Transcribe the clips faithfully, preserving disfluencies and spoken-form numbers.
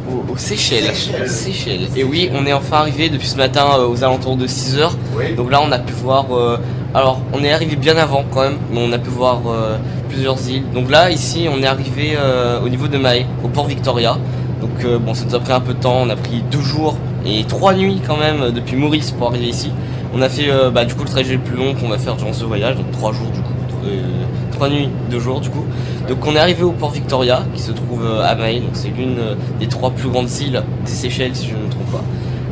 Aux, aux Seychelles. Seychelles. Seychelles. Et oui, on est enfin arrivé depuis ce matin, euh, aux alentours de six heures. Oui. Donc là, on a pu voir, euh, alors, on est arrivé bien avant quand même, mais on a pu voir, euh, plusieurs îles. Donc là, ici, on est arrivé, euh, au niveau de Mahé, au port Victoria. Donc, euh, bon, ça nous a pris un peu de temps, on a pris deux jours et trois nuits quand même, euh, depuis Maurice pour arriver ici. On a fait, euh, bah, du coup, le trajet le plus long qu'on va faire durant ce voyage, donc trois jours du coup, euh, trois nuits, deux jours du coup. Donc on est arrivé au port Victoria, qui se trouve, euh, à Mahé, donc c'est l'une, euh, des trois plus grandes îles des Seychelles, si je ne me trompe pas.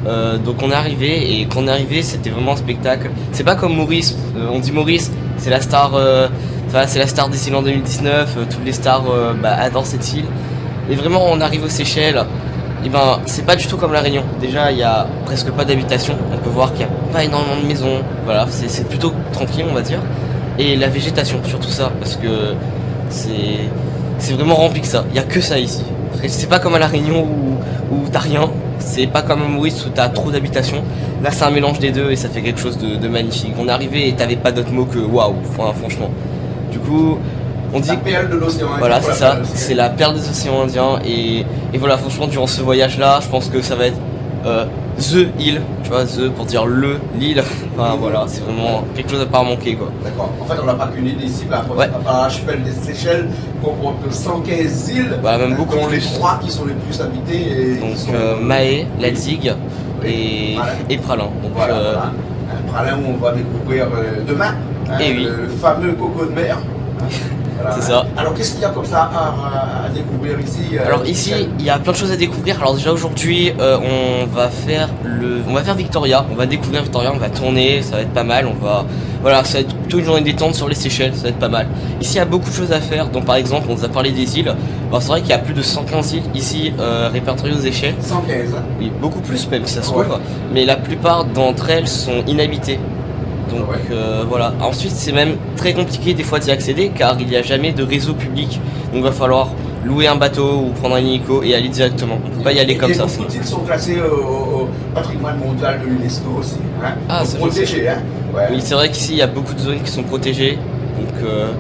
Euh, donc on est arrivé, et quand on est arrivé, c'était vraiment un spectacle. C'est pas comme Maurice, euh, on dit Maurice, c'est la star, euh, enfin, c'est la star des îles en deux mille dix-neuf, euh, toutes les stars, euh, bah, adorent cette île. Et vraiment, on arrive aux Seychelles, et ben, c'est pas du tout comme La Réunion. Déjà, il y a presque pas d'habitation. On peut voir qu'il y a pas énormément de maisons. Voilà, c'est, c'est plutôt tranquille, on va dire. Et la végétation, surtout ça, parce que c'est, c'est vraiment rempli que ça. Il y a que ça ici. C'est pas comme à La Réunion où, où t'as rien. C'est pas comme à Maurice où t'as trop d'habitation. Là, c'est un mélange des deux et ça fait quelque chose de, de magnifique. On est arrivé et t'avais pas d'autre mot que waouh, enfin, franchement. Du coup, on dit... La perle de l'océan Indien, voilà, c'est ça, c'est la perle des océans Indiens. Et, et voilà, franchement, durant ce voyage-là, je pense que ça va être, euh, the île, tu vois, the pour dire le, l'île. Enfin, voilà, c'est vraiment quelque chose à pas manquer, quoi. D'accord. En fait, on n'a pas qu'une île ici, mais après, on a l'archipel des Seychelles, qui compte cent quinze îles, dont les trois qui sont les plus habitées et qui sont, euh, Mahé, La Digue et, et Praslin. Donc, euh, voilà. Un Praslin où on va découvrir, euh, demain, hein, le, le fameux coco de mer. Eh oui. Voilà. C'est ça. Alors, qu'est-ce qu'il y a comme ça à, à découvrir ici, euh, Michel ? Alors ici, il y a plein de choses à découvrir. Alors déjà aujourd'hui, euh, on va faire le, on va faire Victoria. On va découvrir Victoria, on va tourner, ça va être pas mal. On va, voilà, ça va être plutôt une journée détente sur les Seychelles, ça va être pas mal. Ici, il y a beaucoup de choses à faire. Donc par exemple, on vous a parlé des îles. Alors c'est vrai qu'il y a plus de cent quinze îles ici, euh, répertoriées aux Seychelles. Cent quinze, hein ? Oui, beaucoup plus même, si ça se trouve. Mais la plupart d'entre elles sont inhabitées. Donc, euh, voilà. Ensuite, c'est même très compliqué des fois d'y accéder car il n'y a jamais de réseau public. Donc, il va falloir louer un bateau ou prendre un hélico et aller directement. On peut pas y aller comme ça. Et beaucoup d'îles sont classées au, au patrimoine mondial de l'UNESCO aussi, hein. Ah, donc ça, je sais. Protégées, hein. Ouais. Oui, c'est vrai qu'ici, il y a beaucoup de zones qui sont protégées. Donc, euh,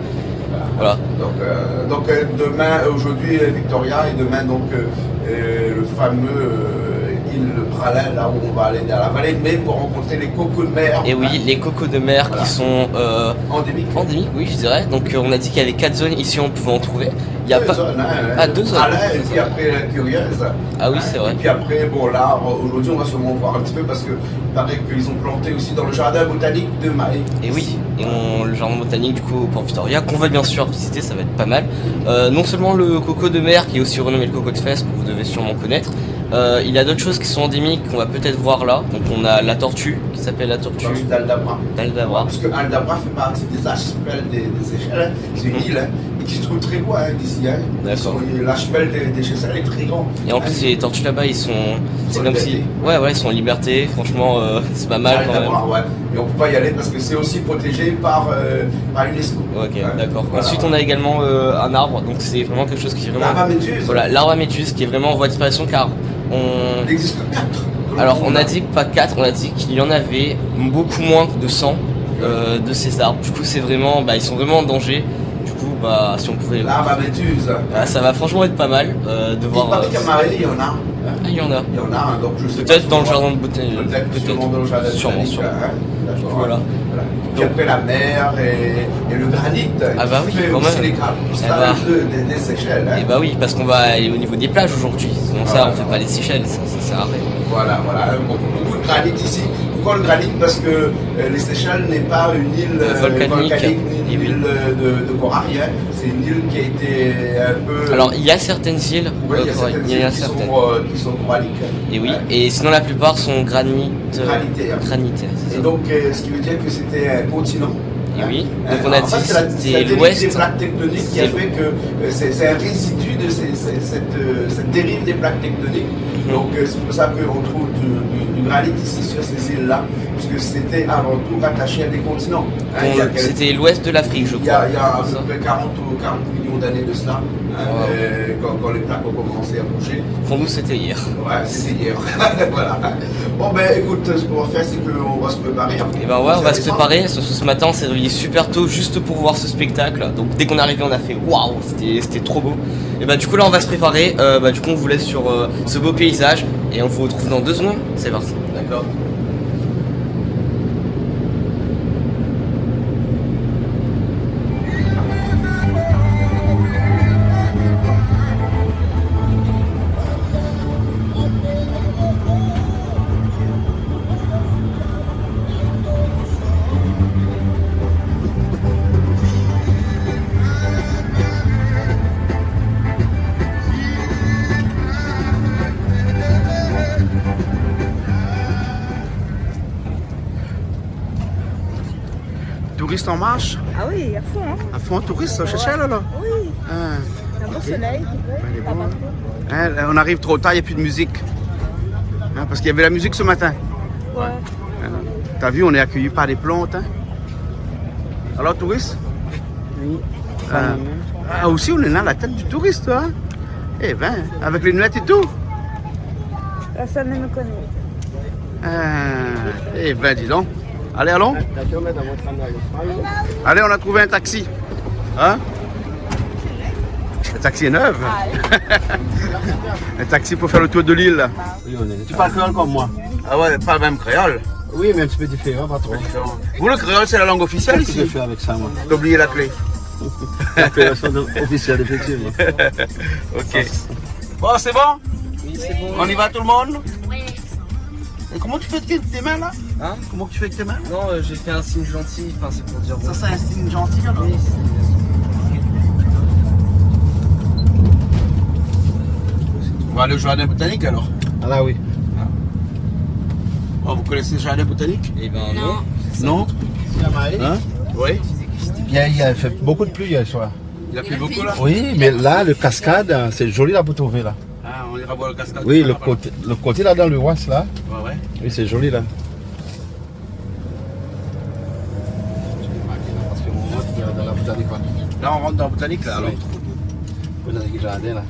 voilà. Donc, euh, donc, euh, demain, aujourd'hui, euh, Victoria, et demain, donc, euh, euh, le fameux, euh, île Praslin, là où on va aller dans la vallée de Mahé pour rencontrer les cocos de mer, hein. Et oui, les cocos de mer qui sont, euh, endémiques, oui, je dirais. Donc, euh, on a dit qu'il y avait quatre zones ici, on pouvait en trouver. Il y a pas... Deux zones, hein. Ah, deux zones. Praslin, et puis après, la Curieuse. Ah oui, c'est vrai. Et puis après, bon, là, aujourd'hui, on va sûrement voir un petit peu parce que il paraît qu'ils ont planté aussi dans le jardin botanique de Mahé. Et oui, et on, le jardin botanique du coup au Port Victoria, qu'on va bien sûr visiter, ça va être pas mal. Euh, non seulement le coco de mer, qui est aussi renommé le coco de Fesme, que vous devez sûrement connaître, euh, il y a d'autres choses qui sont endémiques qu'on va peut-être voir là. Donc on a la tortue, qui s'appelle la tortue d'Aldabra. D'Aldabra. Parce que Aldabra fait partie des archipels des, des Seychelles, hein. C'est une île, hein, et qui se trouve très loin, hein, d'ici, hein. D'accord. Ils sont, l'archipel des, des Seychelles est très grand. Et en plus, les tortues là-bas, ils sont, c'est comme si, ouais, ouais, ils sont en liberté. Franchement, euh, c'est pas mal quand même. Aldabra, ouais. Et on peut pas y aller parce que c'est aussi protégé par, euh, par l'UNESCO. Ok, d'accord. Voilà. Ensuite, on a également, euh, un arbre, donc c'est vraiment quelque chose qui est vraiment... L'arbre à méduse. Voilà, l'arbre à méduse qui est vraiment en voie de disparition car on... Il existe quatre. Alors, on a dit pas quatre, on a dit qu'il y en avait beaucoup moins de cent, euh, de ces arbres. Du coup, c'est vraiment, bah, ils sont vraiment en danger. Du coup, bah, si on pouvait... L'arbre à méduse. Ah, ça va franchement être pas mal, euh, de voir, euh... Il paraît qu'à Mahé, il y en a. Ah, il y en a. Il y en a, hein, donc je sais pas. Peut-être dans le jardin de botan-, peut-être, sûrement dans le jardin botanique, hein. Sûrement, sûrement. D'accord. Voilà. Voilà. Puis après la mer et, et le granit, hein, qui fait aussi les caractéristiques de, de, des Seychelles, hein. Ah bah oui, quand même. Eh bah oui, parce qu'on va aller au niveau des plages aujourd'hui. Sinon ça, on fait pas les Seychelles, ça, ça sert à rien. Voilà, voilà. Beaucoup, beaucoup de granit ici. Pourquoi le granit ? Parce que, euh, les Seychelles n'est pas une île, euh, volcanique, ni une île, euh, de, de corail, hein. C'est une île qui a été un peu... Alors, il y a certaines îles, euh, il y a certaines îles qui sont, euh, qui sont coralliques. Et oui, et sinon la plupart sont granit, euh, granitaires. Granitaires, c'est ça. Et donc, euh, ce qui veut dire que c'était un continent. Et oui. Donc on a dit, c'est la, c'est la dérive des plaques tectoniques qui a fait que, euh, c'est, c'est un résidu de ces, ces, cette, euh, cette dérive des plaques tectoniques. Mhm. Donc, euh, c'est pour ça qu'on trouve du, du, du granit ici sur ces îles-là, puisque c'était avant tout rattaché à des continents. Hein, il y a quel-, c'était l'ouest de l'Afrique, je crois. Il y a, il y a à peu près quarante ou quarante millions d'années de cela, Euh, quand, quand les plaques ont commencé à bouger. Pour nous, c'était hier. Ouais, c'était hier. Voilà. Bon, ben, écoute, ce qu'on va faire, c'est qu'on va se préparer, hein. Eh ben ouais, on va se préparer. Surtout ce matin, on s'est réveillé super tôt juste pour voir ce spectacle. Donc dès qu'on est arrivé, on a fait : « Waouh, c'était, c'était trop beau. » Et bah du coup, là, on va se préparer. Euh, bah du coup, on vous laisse sur, euh, ce beau paysage et on vous retrouve dans deux secondes. C'est parti. D'accord. Tourist an marsh ? Ah oui, à fond, hein. À fond, tourist, sa, sé shèr la. Oui. Ah. Un beau soleil qui brille, ça va trop. Hein, on arrive trop tard, il y a plus de musique. Hein, parce qu'il y avait la musique ce matin. Ouais. Hein, t'as vu, on est accueillis par des plantes, hein. Alors, tourist ? Oui. Euh, ah, aussi, on est là, la tête du touriste, hein. Eh ben, avec les lunettes et tout. Personne ne me connaît. Euh, eh ben, dis donc. Allez, allons. Allez, on a trouvé un taxi. Hein ? Le taxi est neuf. Un taxi pour faire le tour de l'île. Tu parles créole comme moi. Ah ouais, pas le même créole. Oui, mais un petit peu différent, pas trop. Vous, le créole, c'est la langue officielle ici ? Qu'est-ce que je fais avec ça, moi ? T'as oublié la clé. L'appellation de-, officielle, effectivement. Ok. Bon, c'est bon ? Oui, c'est bon. On y va, tout le monde ? Oui. Et comment tu fais avec tes mains, là ? Hein ? Comment tu fais avec tes mains ? Non, euh, j'ai fait un signe gentil, enfin, c'est pour dire bonjour. Ça, c'est un signe gentil, alors ? Oui, c'est... On va aller au jardin botanique, alors ? Ah là, oui. Ah. Oh, vous connaissez le jardin botanique ? Eh ben, non. Non. Jamais allé ? Hein ? Oui. Il y a, il a fait beaucoup de pluie hier soir. Il a plu beaucoup, là ? Oui, mais là, le cascade, hein, c'est joli, là, pour trouver, là. Ah, on ira voir le cascade tout à l'heure, alors. Oui, le côté, le côté, là, dans le ouest, là. Ouais, ouais. Oui, c'est joli, là. Parce qu'on rentre dans la botanique, quoi. Là, on rentre dans la botanique, là, alors. Oui. Botanique jardin, là.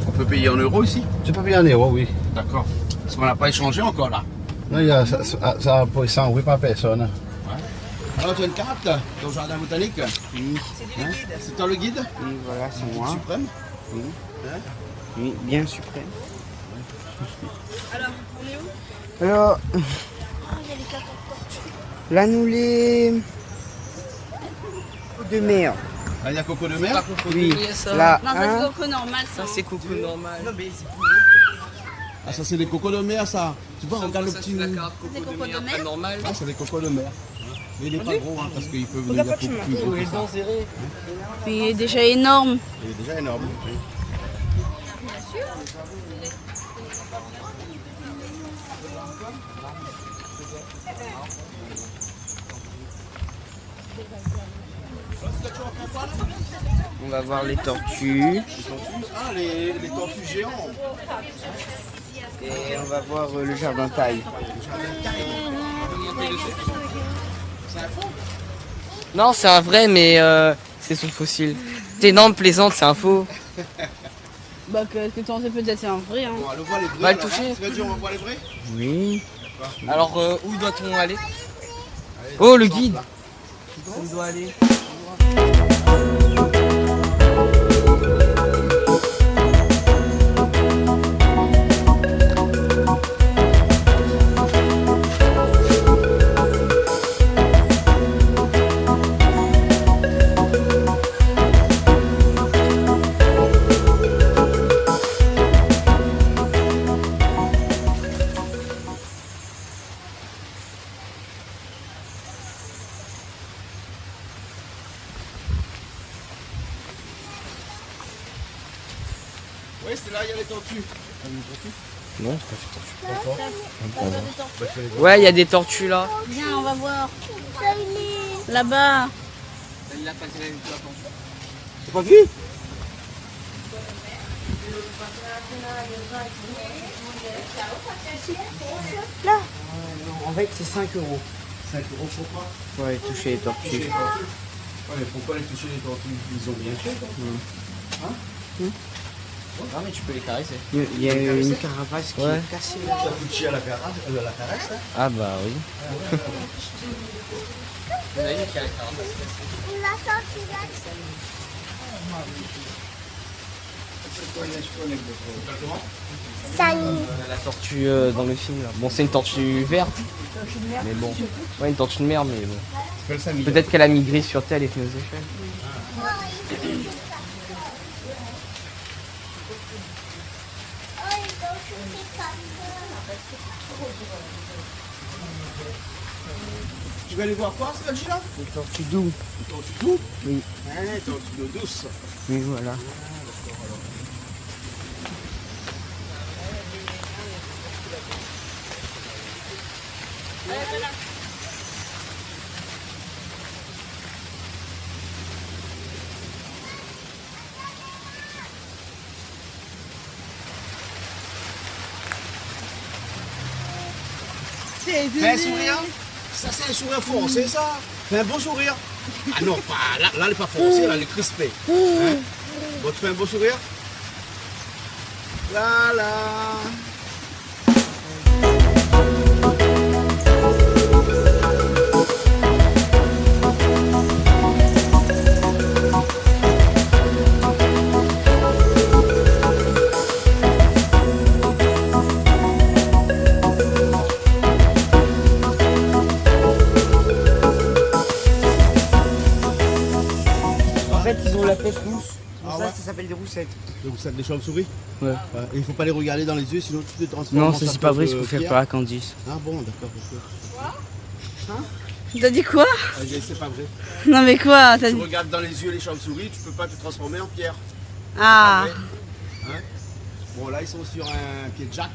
On peut payer en euros ici ? Tu peux payer en euros, oui. D'accord. Parce qu'on n'a pas échangé encore, là. Non, il y a, ça, ça, ça, pour cent euros par personne. Ouais. Alors, tu as une carte dans le jardin botanique ? Oui. Hein ? C'est toi le guide ? Oui, voilà, c'est moi. Le guide suprême ? Oui. Hein ? Oui, bien suprême. Alors, on est où ? Alors, là, nous les de mer. Ah, il y a coco de mer ? Oui, là, hein. Non, ça, c'est coco normal, ça. Ça, c'est coco normal. Ah, ça, c'est des cocos de mer, ça. Tu vois, regarde le petit... C'est coco de mer ? Ah, c'est des cocos de mer. Mais il est pas gros, hein, parce qu'il peut venir beaucoup plus gros que ça. Mais il est déjà énorme. Il est déjà énorme, oui. On va voir les tortues. Ah, les, les tortues géantes. Et on va voir, euh, le jardin thaï. C'est un faux ? Non, c'est un vrai, mais, euh, c'est son fossile. T'es énorme, plaisante, c'est un faux. Bah, que, que tu en sais peut-être, c'est un vrai, hein. Bon, allons voir les vrais, alors, hein. Va le toucher. Tu vas dire, on va voir les vrais ? Oui. Alors, euh, où doit-on aller ? Oh, le guide. Où on doit aller ? Oui, c'est là, il y a les tortues. Non, c'est pas des tortues. Pourquoi ? Ouais, il y a des tortues là. Viens, on va voir. Là-bas. T'as pas vu ? Là. En fait, c'est cinq euros. Cinq euros pourquoi ? Pour aller toucher les tortues. Ouais, mais pourquoi les toucher les tortues ? Ils ont rien fait, quoi. Hmm. Hein ? Hmm. Non, mais tu peux les caresser. Il y a, il y a une carapace qui est cassée, là. Ouais. Ça coûte cher la carapace, euh, la caresse, hein ? Ah bah oui. Ouais, ouais, ouais. Il y en a une qui a la carapace cassée. Il l'a sorti là. Samy. Euh, la tortue, euh, dans le film, là. Bon, c'est une tortue verte. Mais bon. Ouais, une tortue de mer, mais bon. Peut-être qu'elle a migré sur Terre et venue aux Seychelles. Tu vas aller voir quoi, Sergi, là ? Les tortues doux. Les tortues doux ? Oui. Hein, les tortues d'eau douce. Oui, voilà. Fais un sourire. Ça, c'est un sourire forcé, ça. Fais un bon sourire. Ah non, pas là, là, il est pas forcé, là, il est crispé. Hein ? Bon, tu fais un bon sourire. Là, là. En fait, ils ont la tête rousse. Ah ouais ? C'est pour ça que ça s'appelle des roussettes. Des roussettes, des chauves-souris ? Ouais. Ouais. Et il faut pas les regarder dans les yeux, sinon tu te transformes en pierre. Non, ça, c'est pas vrai, c'est pour faire peur à Candice. Ah bon, d'accord, ok. T'as dit quoi ? Ah, c'est pas vrai. Non, mais quoi, t'as dit ? Tu regardes dans les yeux les chauves-souris, tu peux pas te transformer en pierre. Ah. C'est pas vrai. Hein ? Bon, là, ils sont sur un pied de jack.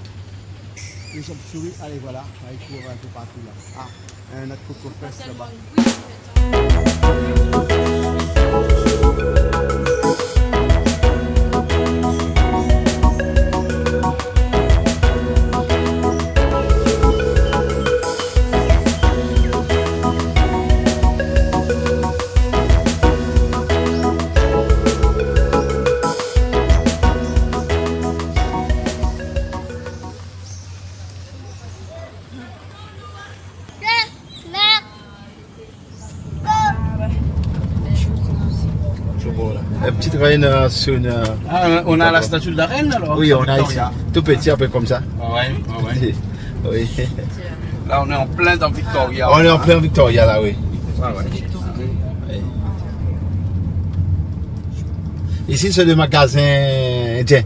Les chauves-souris, allez, voilà. Ah, ils courent un peu partout, là. Ah. Un autre coco fraîche là-bas. Je vois là. La petite reine, euh, sur une, euh, une table. Ah, on a la statue de la reine, alors, sur Victoria. Oui, on a ici. Tout petit, un peu comme ça. Ah ouais, ouais, ouais. Oui. Là, on est en plein dans Victoria. On est en plein Victoria, là, oui. Ouais, ouais. Oui. Ici, c'est des magasins indiens.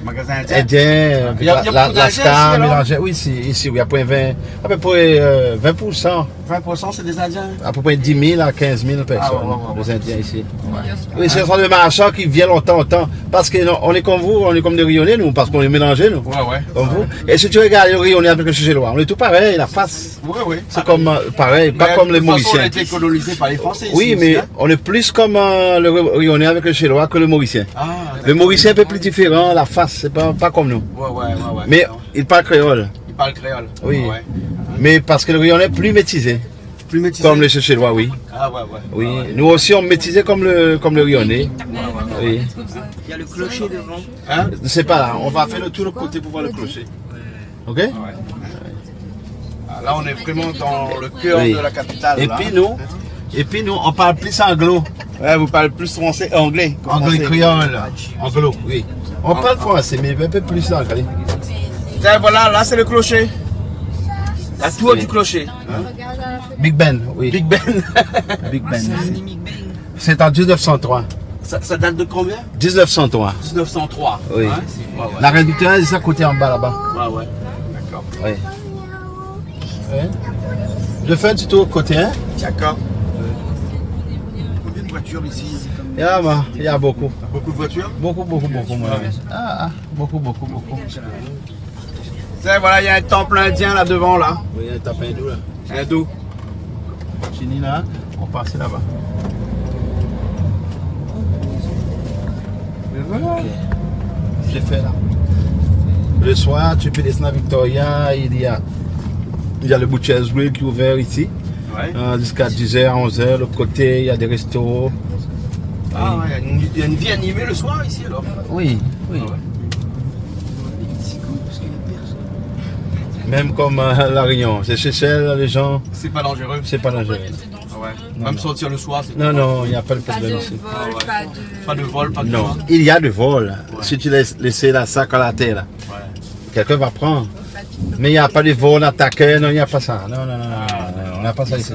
Magasin indien. Indien, euh, la, la, la star mélangé. Il y a, il y a beaucoup d'Indiens ici, alors ? Oui, ici, ici, oui, à peu près vingt, à peu près, euh, vingt pour cent. Vingt pour cent, c'est des Indiens ? À peu près dix mille à quinze mille personnes, les Indiens ici. Ah, ouais, ouais, ouais, ouais. Oui, ce sont des marchands qui viennent longtemps, longtemps. Parce que non, on est comme vous, on est comme des Réunionnais, nous, parce qu'on est mélangés, nous. Ouais, ouais. Comme vous. Et si tu regardes le Réunionnais avec le Seychellois, on est tout pareil, la face. Oui, oui. C'est comme, euh, pareil, pas comme les Mauriciens. Mais de toute façon, on a été colonisés par les Français ici aussi, hein. Oui, mais on est plus comme, euh, le Ré-, Réunionnais avec le Seychellois que le Mauricien. Ah, d'accord. Le Mauricien est un peu plus différent, la face, c'est pas, pas comme nous. Ouais, ouais, ouais, ouais. Mais il parle créole. Il parle créole. Oui. Ouais. Mais parce que le Réunionnais est plus métisé. Plus métisé. Comme le Seychellois, oui. Ah, ouais, ouais. Oui. Ah, ouais. Nous aussi, on est métisé comme le, comme le Réunionnais. Ouais, ouais, ouais. Oui. Il y a le clocher devant. Hein ? Je sais pas, là. On va faire le tour de l'autre côté pour voir le clocher. Ok ? Ouais. Ah, là, on est vraiment dans le cœur de la capitale, là. Oui. Et puis nous, et puis nous, on parle plus anglo. Ouais, vous parlez plus français, anglais que français. Anglais créole, anglo, oui. On parle français, mais un peu plus anglais. Tiens, voilà, là, c'est le clocher. La tour du clocher. Hein ? Big Ben, oui. Big Ben. Big Ben. C'est en dix-neuf cent trois. Ça, ça date de combien ? Dix-neuf cent trois. Dix-neuf cent trois, oui. Hein ? Ouais, ouais. La reine Victoria, c'est à côté en bas là-bas. Ouais, ouais. D'accord. Oui. Hein ? De faire un petit tour au côté, hein ? D'accord. Combien de voitures ici ? Il y a, bah, il y a beaucoup. Beaucoup de voitures ? Beaucoup, beaucoup, beaucoup, moi. Ouais. Ah, ah, beaucoup, beaucoup, beaucoup. Tiens, voilà, il y a un temple indien là devant, là. Oui, il y a un temple hindou, là. Hindou. Fini là, on passe là-bas. Et voilà. Ok. C'est fait là. Le soir, tu peux descendre à Victoria, il y a, il y a le Butcher's Grill qui est ouvert ici. Ouais. Euh, jusqu'à dix heures, onze heures, l'autre côté, il y a des restos. Ah ouais, il y a une, il y a une vie animée le soir ici alors ? Oui, oui. Ah ouais. Même comme, euh, La Réunion, c'est Seychelles, les gens. C'est pas dangereux ? C'est pas dangereux. Ah ouais. Non, non. Même sortir le soir, c'est... Non, non, il n'y a pas de problème ici. Pas de vol, pas de... Pas de vol, pas de... Non, il y a de vol. Ouais. Si tu laisses, laisses la sac à la terre, là, quelqu'un va prendre. Mais il n'y a pas de vol attaqué, non, il n'y a pas ça. Non, non, non, non, non, non, on n'a pas ça ici.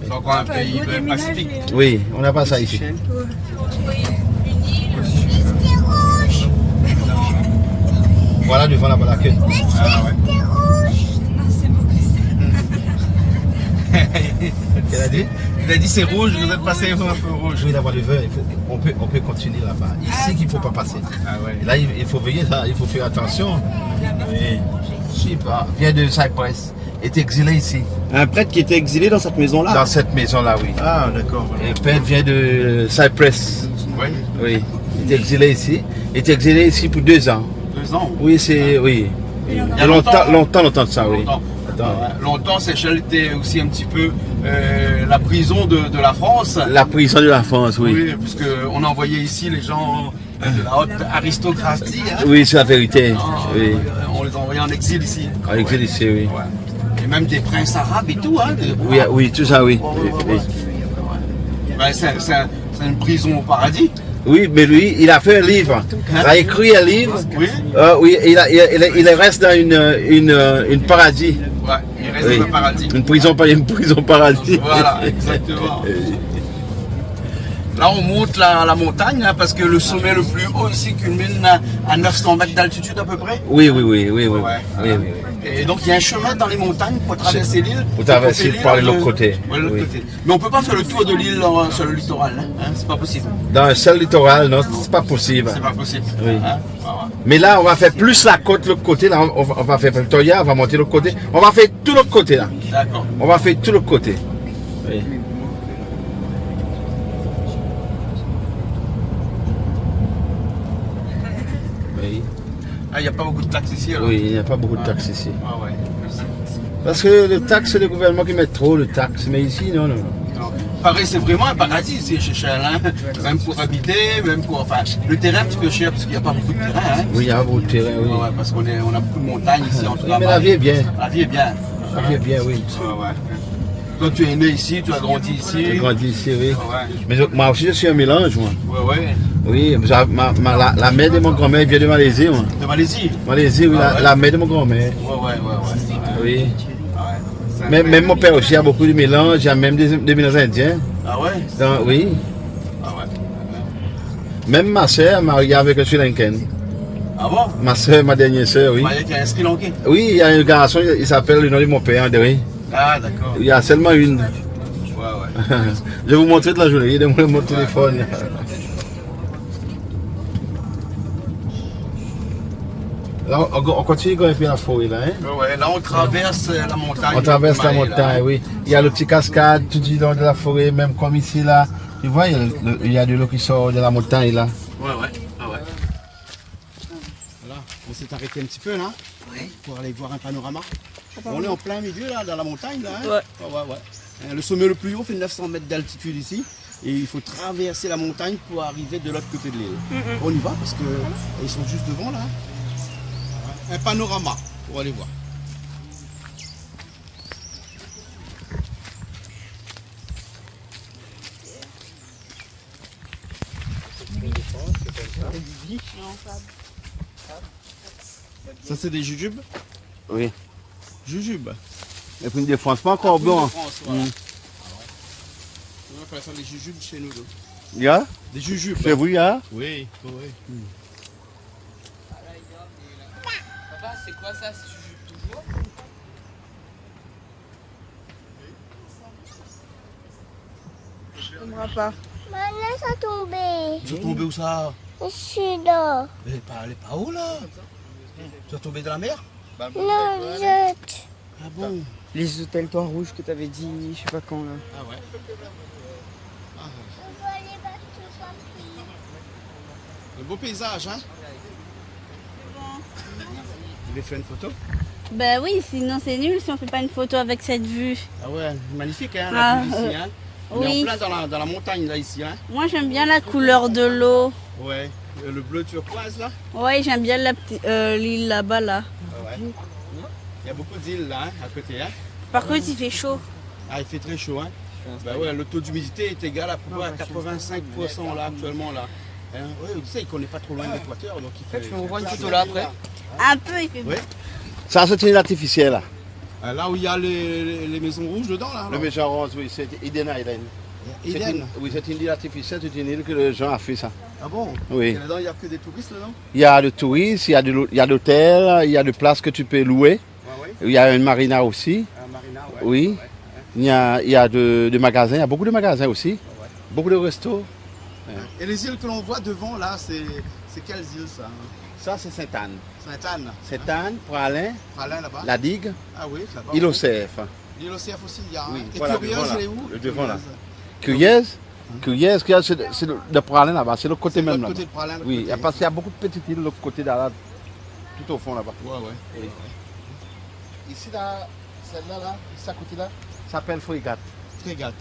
C'est encore un pays, euh, pacifique. Oui, on n'a pas ça ici. Voilà, devant là-bas, la queue. Ah ouais. Qu'est-ce qu'il a dit ? Il a dit c'est rouge, vous êtes passé devant un feu rouge. Oui, là-bas, le vert, il faut, on peut, on peut continuer là-bas. Ici, qu'il faut pas passer. Ah ouais. Là, il, il faut veiller, ça, il faut faire attention. Oui. Je sais pas. Vient de Cyprus. Est exilé ici. Un prêtre qui était exilé dans cette maison-là ? Dans cette maison-là, oui. Ah, d'accord, voilà. Et père vient de Cyprus. Oui. Oui. Il est exilé ici. Il est exilé ici pour deux ans. Deux ans ? Oui, c'est, oui. Il y a longtemps, longtemps, longtemps de ça, oui. Longtemps. Attends. Ouais. Longtemps, Seychelles était aussi un petit peu, euh, la prison de, de la France. La prison de la France, oui. Oui, parce que on envoyait ici les gens de la haute aristocratie, hein. Oui, c'est la vérité. Ah, oui. Euh, on les envoyait en exil ici. En exil ici, oui. Ouais. Et même des princes arabes et tout, hein, des rois. Oui, oui, tout ça, oui. Ouais, ouais, ouais, ouais. Oui, oui. Ouais, c'est, c'est un, c'est une prison au paradis. Oui, mais lui, il a fait un livre. Hein ? Il a écrit un livre. Oui. Euh, oui, il a, il, il, il reste dans une, une, une paradis. Ouais, il reste dans un paradis. Oui. Une prison, pas une prison paradis. Voilà, exactement. Là, on monte la, la montagne, hein, parce que le sommet le plus haut ici culmine à, à neuf cents mètres d'altitude à peu près. Oui, oui, oui, oui, oui. Ouais. Oui, oui. Et donc, il y a un chemin dans les montagnes pour traverser l'île, pour traverser, pour aller de l'autre côté. Ouais, l'autre côté. Oui. Mais on peut pas faire le tour de l'île, euh, sur le littoral, hein, hein, c'est pas possible. Dans un seul littoral, non, c'est pas possible. C'est pas possible. Oui. Hein ? Ouais, ouais. Mais là, on va faire plus la côte, l'autre côté, là, on, on va, on va faire Victoria, on va monter l'autre côté. On va faire tout l'autre côté, là. D'accord. On va faire tout l'autre côté. Oui. Oui. Ah, il y a pas beaucoup de taxes ici, alors ? Oui, il n'y a pas beaucoup de taxes ici. Ah ouais. Parce que le taxe, c'est le gouvernement qui met trop de taxes. Mais ici, non, non, non. Non. Paris, c'est vraiment un paradis ici, Seychelles, hein. Même pour habiter, même pour, enfin, le terrain, un petit peu cher, parce qu'il y a pas beaucoup de terrain, hein. Oui, il y a pas beaucoup de terrain, oui. Ouais, ouais, parce qu'on est, on a beaucoup de montagnes ici, en tout cas. Oui, mais la vie est bien. La vie est bien. La vie est bien, oui. Ouais, ouais. Toi, tu es né ici, tu as grandi ici. J'ai grandi ici, oui. Ouais. Mais je, moi aussi, je suis un mélange, moi. Ouais, ouais. Oui, ma, ma, ma, la, la mère de mon grand-mère vient de Malaisie, moi. De Malaisie ? Malaisie, oui, ah, la, ouais, la mère de mon grand-mère. Ouais, ouais, ouais, ouais. Oui. Ouais, c'est un... Même, même mon père aussi, il y a beaucoup de mélanges, il y a même des, des mélanges indiens. Ah ouais ? Donc, oui. Ah ouais. Même ma sœur est mariée avec un Sri Lankain. Ah bon ? Ma sœur, ma dernière sœur, oui. Mariée avec un Sri Lankain ? Oui, il y a un garçon, il s'appelle le nom de mon père, André. Ah, d'accord. Il y a seulement une. Ouais, ouais. Je vais vous montrer de la journée, il est dans mon téléphone. Là, on, on continue à grimper la forêt, là, hein ? Ouais, ouais, là, on traverse, euh, la montagne. On traverse la montagne, oui. Il y a le petit cascade tout du long de la forêt, même comme ici, là. Tu vois, il y a le, il y a de l'eau qui sort de la montagne, là. Ouais, ouais, ah ouais. Voilà, on s'est arrêté un petit peu là, pour aller voir un panorama. On est en plein milieu là, dans la montagne là, hein ? Ouais. Ouais, ouais, ouais. Euh, le sommet le plus haut fait neuf cents mètres d'altitude ici. Et il faut traverser la montagne pour arriver de l'autre côté de l'île. Mm, mm. On y va parce que ils sont juste devant là. Un panorama pour aller voir. Ça, c'est des jujubes ? Oui. Jujubes. Épine de France, pas encore bon. Épine de France, voilà. Mm. On appelle ça des jujubes chez nous, donc. Il y a ? Des jujubes. C'est vrai, hein ? Oui, oui, oui. Mm. Papa, c'est quoi ça, ces jujubes toujours ? Tombra pa. Maman, sa tonbé. Sa tonbé ousa ? Isi la. Lé pa, lé pa o la ? Sa tonbé dan la mèr ? Non, zot. Ah bon ? Les hôtels Toit Rouge que t'avais dit, je sais pas quand, là. Ah ouais. Ah. Un beau paysage, hein ? Vous voulez faire une photo ? Ben oui, sinon c'est nul si on fait pas une photo avec cette vue. Ah ouais, magnifique, hein, la vue d'ici, hein. Ah, euh, oui. On est en plein dans la, dans la montagne, là, ici, hein. Moi, j'aime bien la couleur de l'eau. Ouais, euh, le bleu turquoise, là. Ouais, j'aime bien la petite, euh, l'île là-bas, là. Ah ouais. Il y a beaucoup d'îles, là, hein, à côté, hein. Par contre, il fait chaud. Ah, il fait très chaud, hein. Bah ouais, le taux d'humidité est égal à peu près à quatre-vingt-cinq pour cent là, actuellement, là. Hein, ouais, tu sais, on n'est pas trop loin de l'équateur, donc il fait, il fait pas chaud. En fait, je peux vous prendre une photo là, après ? Un peu, il fait beau. Ouais. Ça, c'est une île artificielle, là. Ah, là où il y a les, les, les maisons rouges dedans, là, alors ? Les maisons rouges, oui, c'est Eden Island. Eden. C'est une, oui, c'est une île artificielle, c'est une île que les gens ont fait, ça. Ah bon ? Oui. Et là-dedans, il y a que des touristes, là, non ? Il y a des touristes, il y a de l'hô-, il y a d'hôtels, il y a des places que tu peux louer. Ouais, ouais. Il y a une marina aussi. Un marina, ouais. Oui. Ouais, ouais. Il y a, il y a de, de magasins, il y a beaucoup de magasins aussi. Ouais, ouais. Beaucoup de restos. Ouais. Et les îles que l'on voit devant, là, c'est, c'est quelles îles, ça ? Ça, c'est Sainte-Anne. Sainte-Anne, hein ? Sainte-Anne, Praslin, Praslin, là-bas. La Digue, ah oui, là-bas, au fond. Île aux Cerfs. L'île aux Cerfs aussi, il y a, hein. Oui, voilà, devant là. Et Curieuse, elle est où ? Le devant, là. Curieuse. Curieuse, Curieuse, c'est le, c'est le, le Praslin là-bas, c'est l'autre côté même là-bas. C'est l'autre côté de Praslin, l'autre côté. Oui, parce qu'il y a beaucoup de petites îles de l'autre côté là, là, tout au fond là-bas. Ouais, ouais. Oui. Ouais, ouais. Ici, là, celle-là, là, ici, à côté, là, ça s'appelle Frégate. Frégate.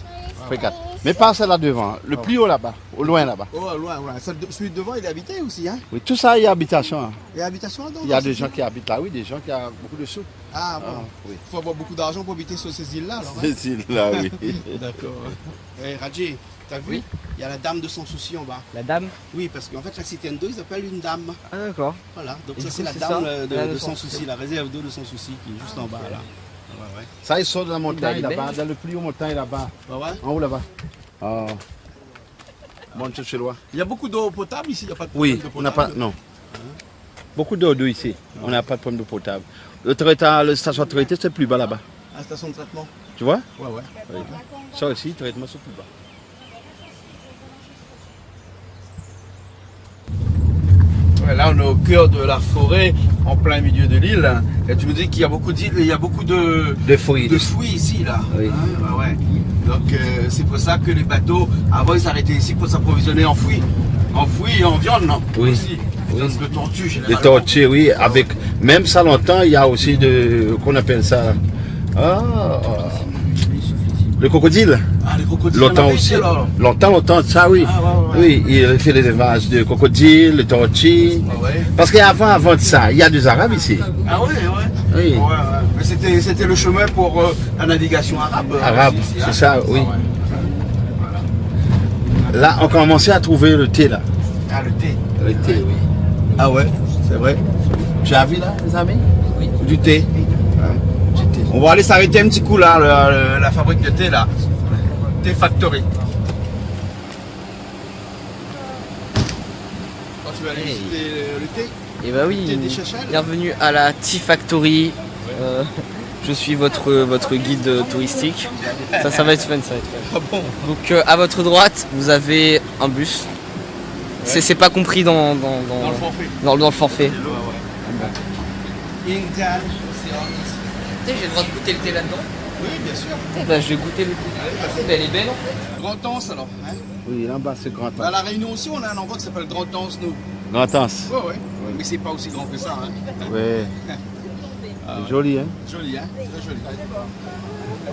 Frégate. Ah ouais. Mais pas celle-là devant, hein. Le plus haut là-bas, au loin là-bas. Oh, au loin, au loin. Celle de, celui de devant, il est habité aussi, hein ? Oui, tout ça, il y a habitation, hein. Il y a habitation là-dedans, dans ceci ? Il y a des gens qui habitent là, oui, des gens qui ont beaucoup de sous. Ah, bon. Ah, oui. Il faut avoir beaucoup d'argent pour habiter sur ces îles-là, alors, hein ? Ces îles-là, oui. D'accord. Eh, Radjé, t'as vu ? Oui. Il y a la dame de Sans Souci en bas. La dame ? Oui, parce qu'en fait, la cité Endo, ils appellent une dame. Ah, d'accord. Voilà, donc ça, c'est la dame, euh, de, de Sans Souci, la réserve d'eau de Sans Souci qui est juste en bas, là. Et du coup, c'est ça ? Ah, ok. Ouais, ouais. Ça, ils sont dans la montagne là-bas, dans le plus haut montagne là-bas. Ah ouais ? En haut là-bas. Ah. Bon, c'est chez loin. Il y a beaucoup d'eau potable ici, il y a pas de problème de potable ? Oui, on n'a pas, non. Beaucoup d'eau, d'eau ici. On n'a pas de problème d'eau potable. Le traiteur, la station de traité, c'est plus bas là-bas. La station de traitement ? Tu vois ? Ouais, ouais. Oui. Ça aussi, traitement, c'est plus bas. Ouais, là, on est au cœur de la forêt, en plein milieu de l'île. Et tu me dis qu'il y a beaucoup d'îles, il y a beaucoup de, de fruits ici, là. Oui. Hein, ouais, ouais. Donc, euh, c'est pour ça que les bateaux, avant, ils s'arrêtaient ici pour s'approvisionner en fruits. En fruits et en viande, non ? Oui. Aussi. Oui. Viande de tortue, généralement. Des tortues, oui, avec même ça, longtemps, il y a aussi de, qu'on appelle ça, ah, euh, le crocodile. Ah, les crocodiles, il y en avait ici, alors ? Longtemps aussi. Longtemps, longtemps, ça, oui. Ah, ouais, ouais, ouais. Oui, il fait l'élevage de crocodiles, de tortues. Ah ouais. Parce qu'avant, avant de ça, il y a des Arabes ici. Ah ouais, ouais. Oui. Ouais, ouais. Mais c'était, c'était le chemin pour, euh, la navigation arabe, euh, arabe, aussi, c'est ça, oui. Ah ouais. Voilà. Là, on commençait à trouver le thé, là. Ah, le thé. Le thé, oui. Ah ouais, c'est vrai. Tu as vu, là, les amis ? Oui. Du thé. Hein ? Du thé. On va aller s'arrêter un petit coup, là, le, le, la fabrique de thé, là. Thé Factory. Quand tu vas aller visiter le, le thé ? Eh ben oui, bienvenue à la Tea Factory. Euh, je suis votre, votre guide touristique. Ça, ça va être fun, ça va être fun. Ah bon ? Donc, euh, à votre droite, vous avez un bus. C'est, c'est pas compris dans, dans, dans le forfait. Dans, dans le forfait. Ouais, ouais. Indian Ocean. Tu sais, j'ai le droit de goûter le thé là-dedans ? Oui, bien sûr. Eh ben, je vais goûter le thé. Allez, vas-y. Eh ben, elle est belle, en fait. Grand Anse, alors, hein ? Oui, là-bas, c'est Grand Anse. À La Réunion aussi, on a un endroit qui s'appelle Grand Anse, nous. Grand Anse. Ouais, ouais. Oui. Mais c'est pas aussi grand que ça, hein. Ouais. Ah ouais. Joli, hein ? Joli, hein ? Très joli.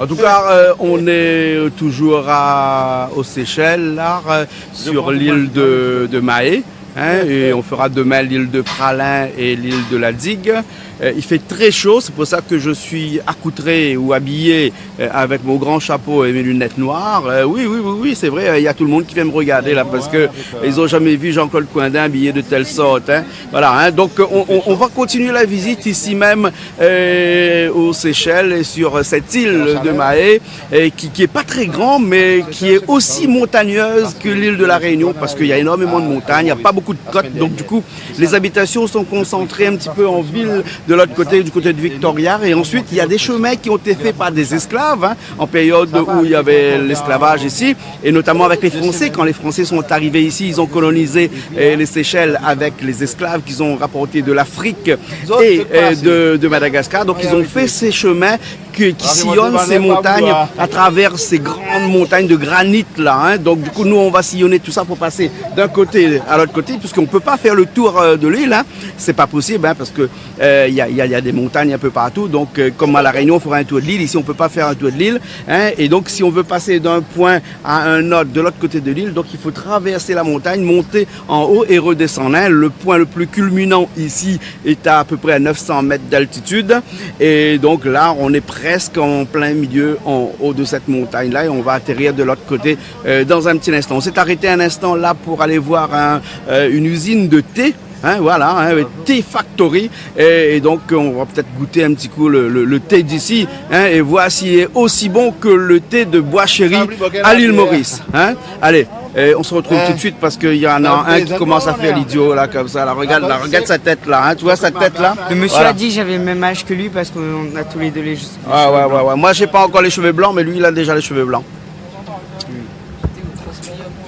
En tout cas, euh, on est toujours à, aux Seychelles, là, euh, sur l'île de, de Mahé, hein, et on fera demain l'île de Praslin et l'île de la Digue. Euh, il fait très chaud, c'est pour ça que je suis accoutré ou habillé, euh, avec mon grand chapeau et mes lunettes noires. Euh, oui, oui, oui, oui, c'est vrai, euh, il y a tout le monde qui vient me regarder là, parce que ils ont jamais vu Jean-Claude Coindin habillé de telle sorte, hein. Voilà, hein. Donc, euh, on, on, on va continuer la visite ici même, euh, aux Seychelles et sur, euh, cette île de Mahé, euh, qui, qui est pas très grand, mais qui est aussi montagneuse que l'île de la Réunion, parce qu'il y a énormément de montagnes, il y a pas beaucoup de côtes, donc du coup, les habitations sont concentrées un petit peu en ville de l'autre côté, du côté de Victoria. Et ensuite, il y a des chemins qui ont été faits par des esclaves, hein, en période où il y avait l'esclavage ici, et notamment avec les Français. Quand les Français sont arrivés ici, ils ont colonisé, euh, les Seychelles avec les esclaves qu'ils ont rapportés de l'Afrique et, euh, de, de Madagascar. Donc, ils ont fait ces chemins qui, qui sillonne ces montagnes à travers ces grandes montagnes de granit là, hein. Donc du coup, nous, on va sillonner tout ça pour passer d'un côté à l'autre côté, puisqu'on peut pas faire le tour, euh, de l'île, hein. C'est pas possible, hein, parce que, euh, il y a, il y a, il y a des montagnes un peu partout. Donc, euh, comme à La Réunion, on fera un tour de l'île. Ici, on peut pas faire un tour de l'île, hein. Et donc, si on veut passer d'un point à un autre de l'autre côté de l'île, donc il faut traverser la montagne, monter en haut et redescendre, hein. Le point le plus culminant ici est à, à peu près à neuf cents mètres d'altitude. Et donc là, on est presque en plein milieu, en haut de cette montagne-là, et on va atterrir de l'autre côté, euh, dans un petit instant. On s'est arrêté un instant là pour aller voir un, euh, une usine de thé. Hein, voilà, hein, Tea Factory. Et, et donc, on va peut-être goûter un petit coup le, le, le thé d'ici, hein, et voir s'il est aussi bon que le thé de Bois Chéri à l'île Maurice, hein. Allez, euh, on se retrouve tout de suite parce qu'il y en a un qui commence à faire l'idiot, là, comme ça. Là, regarde, là, regarde sa tête, là, hein. Tu vois sa tête, là ? Le monsieur a dit que j'avais le même âge que lui parce qu'on a tous les deux les, les cheveux blancs. Ah ouais, ouais, ouais. Moi, j'ai pas encore les cheveux blancs, mais lui, il a déjà les cheveux blancs.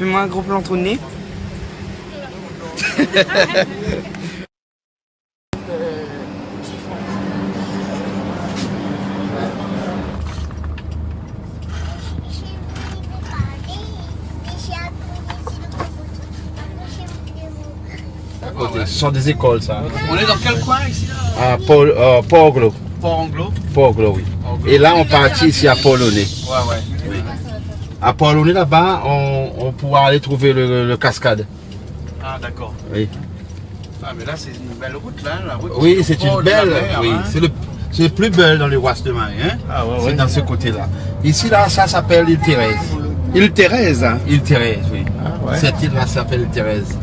Fais-moi un gros plan de nez. À côté, ce sont des écoles, ça. On est dans quel coin ici, là ? À Port, euh, Port-Anglo. Port-Anglo ? Port-Anglo, oui. Port-Anglo. Et là, on partit ici à Port-Launay. Ouais, ouais. Oui. À Port-Launay, là-bas, on, on pourra aller trouver le, le cascade. Ah, d'accord. Oui. Ah, mais là, c'est une belle route, là, hein, la route qui est proche de la mer, hein. Oui, c'est une belle, oui. C'est le, c'est le plus bel dans le Ouest de Mahe, hein. Ah, ouais, ouais. C'est dans ce côté-là. Ici, là, ça s'appelle l'île Thérèse. Île Thérèse, hein. Île Thérèse, oui. Ah, ouais. Cette île-là s'appelle île Thérèse.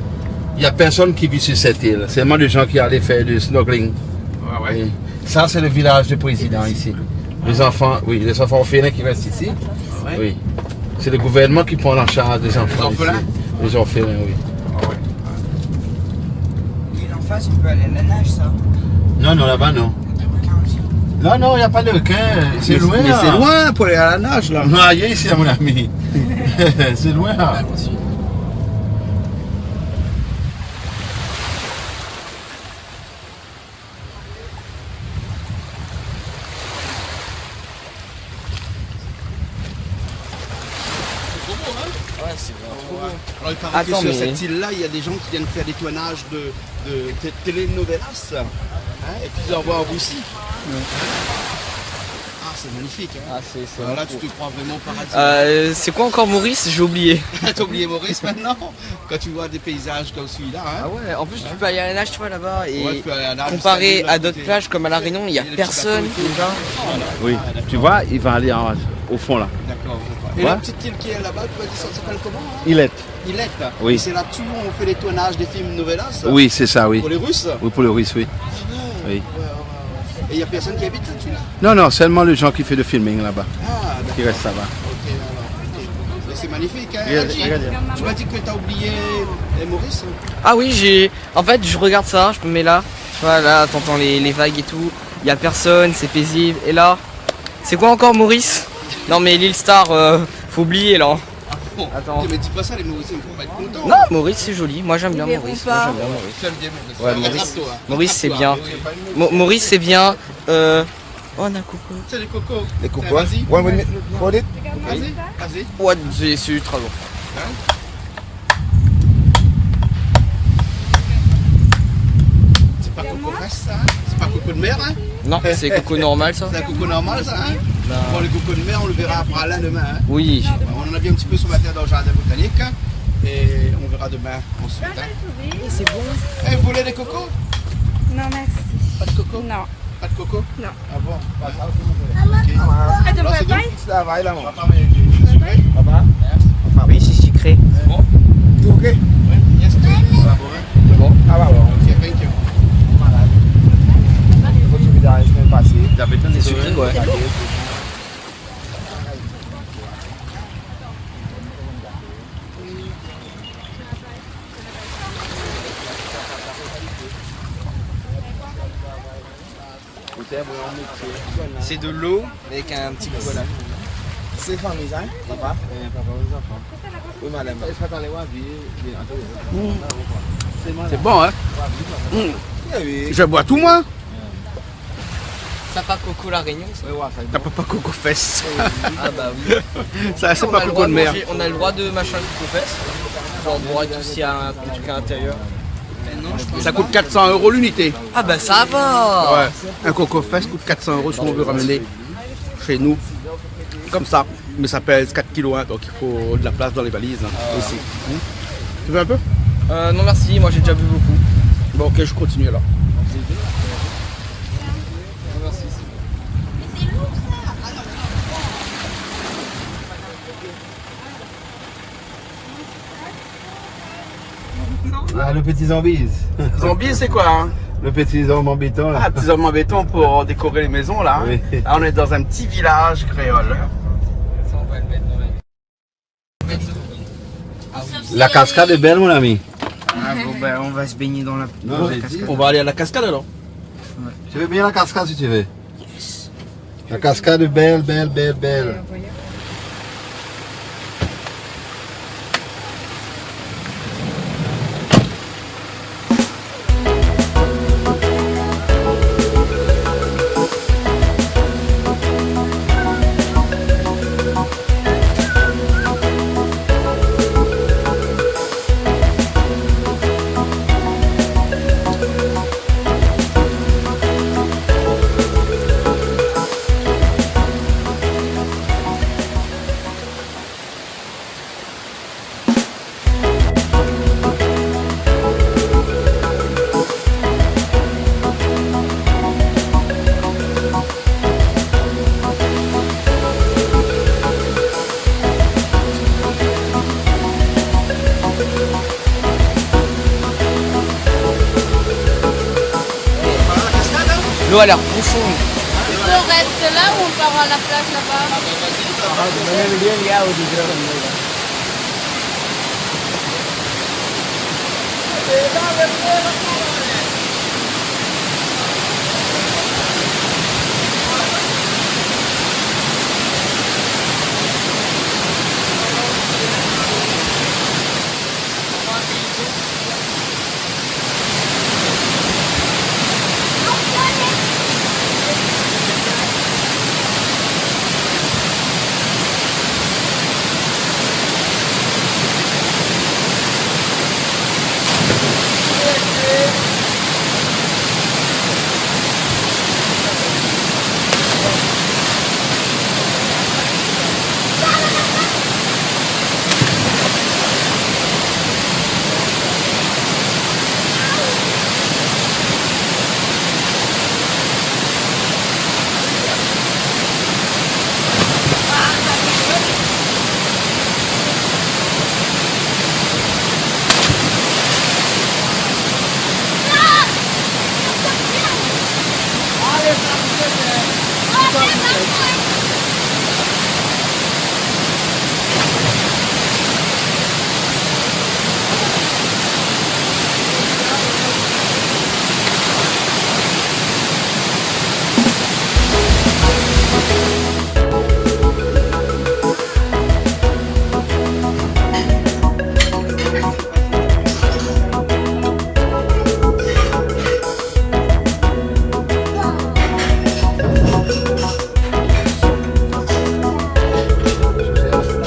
Il y a personne qui vit sur cette île. Seulement des gens qui allaient faire du snorkeling. Ah, ouais. Et ça, c'est le village du président ici. Les enfants, oui, les enfants orphelins qui restent ici. Ah ouais. Oui. C'est le gouvernement qui prend en charge les enfants ici. Les orphelins ? Les orphelins, oui. Ah ouais. Et en face, on peut aller à la nage, ça ? Non, non, là-bas, non. Il y a des requins aussi. Non, non, il y a pas de requin. C'est loin, là. Mais, mais c'est loin pour aller à la nage, là. Non, aïe, ici, à mon ami. C'est loin, là. C'est trop beau, hein ? Ouais, c'est vraiment trop beau. Alors, il paraît que sur cette île-là, il y a des gens qui viennent faire des tournages de, de té-, telenovelas, hein, et puis ils envoient en Russie. Ouais. Ah, c'est magnifique, hein ? Ah, c'est, c'est incroyable. Alors là, tu te crois vraiment au paradis. Euh, c'est quoi encore Maurice ? J'ai oublié. T'as oublié Maurice maintenant ? Quand tu vois des paysages comme celui-là, hein ? Ah ouais, en plus, tu peux aller à la nage, tu vois, là-bas, et comparé à d'autres plages, comme à La Réunion, il y a personne, déjà. Ouais, tu peux aller à la nage, tu sais, il y a les petits bateaux et tout. Voilà. Oui. Ah, d'accord. Tu vois, il va aller en, au fond, là. D'accord, je vois. Ouais. Et la petite île qui est là-bas, tu m'as dit, ça s'appelle comment, hein ? Îlette. Îlette. Oui. Et c'est là-dessus où on fait les tournages des films novelas ? Oui, c'est ça, oui. Pour les Russes ? Oui, pour les Russes, oui. Ah ouais. Oui. Ouais, ouais, ouais. Et il y a personne qui habite là-dessus, là ? Non, non, seulement les gens qui font le filming là-bas. Ah, d'accord. Qui restent là-bas. Ok, alors, ok. Mais c'est magnifique, hein ? Regarde, Hadji, regarde. Tu m'as dit que t'as oublié, euh, Maurice ? Ah oui, j'ai, en fait, je regarde ça, je me mets là. Voilà, t'entends les, les vagues et tout. Il y a personne, c'est paisible. Et là, c'est quoi encore Maurice ? Non, mais l'île Star, euh, faut oublier, là. Ah bon ? Attends. Mais dis pas ça, les Mauriciens, ils vont pas être contents. Non, Maurice, c'est joli. Moi, j'aime bien Maurice. Ils verront pas. Moi, j'aime bien Maurice. Tu aimes bien Maurice. Ouais, Maurice, Rattrape-toi, hein. Maurice, c'est bien. Rattrape-toi, oui. Mo-, Maurice, c'est bien. Euh, oh, on a coucou. C'est les cocos. Les cocos, hein ? Vas-y. Ouais, ouais, ouais. Vas-y, vas-y. Ouais, c'est, c'est ultra lourd. Hein ? C'est pas coco fraîche, ça, hein ? C'est pas coco de mer, hein ? Non, c'est coco normal, ça. C'est un coco normal, ça, hein ? Non. Bon, le coco de mer, on le verra à Praslin demain, hein ? Oui. On en a vu un petit peu ce matin dans le jardin botanique, hein, et on verra demain ensuite, hein. C'est bon. Eh, vous voulez des cocos ? Non, merci. Pas de coco ? Non. Pas de coco ? Non. Ah bon ? Pas grave. Ok. Maman, papa. Alors, c'est nous qui travaillons là, moi. Papa, mais c'est sucré ? Papa ? Papa. Oui, c'est sucré. C'est bon ? Tout ok ? Oui, yes, tout. Collaborer. C'est bon ? Ah, bah, bon. Ok, thank you. Malade. Faut que tu viens la semaine passée. T'as besoin de sucré, ouais. C'est de l'eau avec un petit goût à la... C'est famille, ça, hein ? Papa ? Euh, papa, les enfants. Oui, madame. C'est bon, hein ? Mm. Je bois tout, moi. Sa pa koko La Rényon, sa ? Ouais, ouais, sa i... Sa pa, pa koko fès. Ah bah oui. Sa, sé pa koko de mèr. On a le droit de manger, on a le droit de machin koko fès. Genre, boire et tout, s'il y a un truc à l'intérieur. Sa i kout kat san euro linité. Ah bah ça va. Ouais. In koko fès i kout kat san euro si ou vé ramené shé nou. Konmsa. Mé sa i pèz kat kilo, hein, donk i fo de la plas dan lé valiz, hein, osi. Hmm ? Tu veux un peu ? Euh, non merci, moi j'ai déjà bu beaucoup. Bon, ok, je continue alors. Ah, le petit zambiz. Zambiz, c'est quoi, hein ? Le petit homme en béton, là. Ah, petit homme en béton pour décorer les maisons, là, hein. Oui. Là, on est dans un petit village créole. La cascade est belle, mon ami. Ah, bon, ben, on va se baigner dans la, dans la cascade. Non, j'ai dit, on va aller à la cascade, alors. Ouais. Tu veux bien la cascade, si tu veux. Yes. La cascade est belle, belle, belle, belle. Lo la lèr profon. Tu veux rester là ou on part à la plage là-bas ?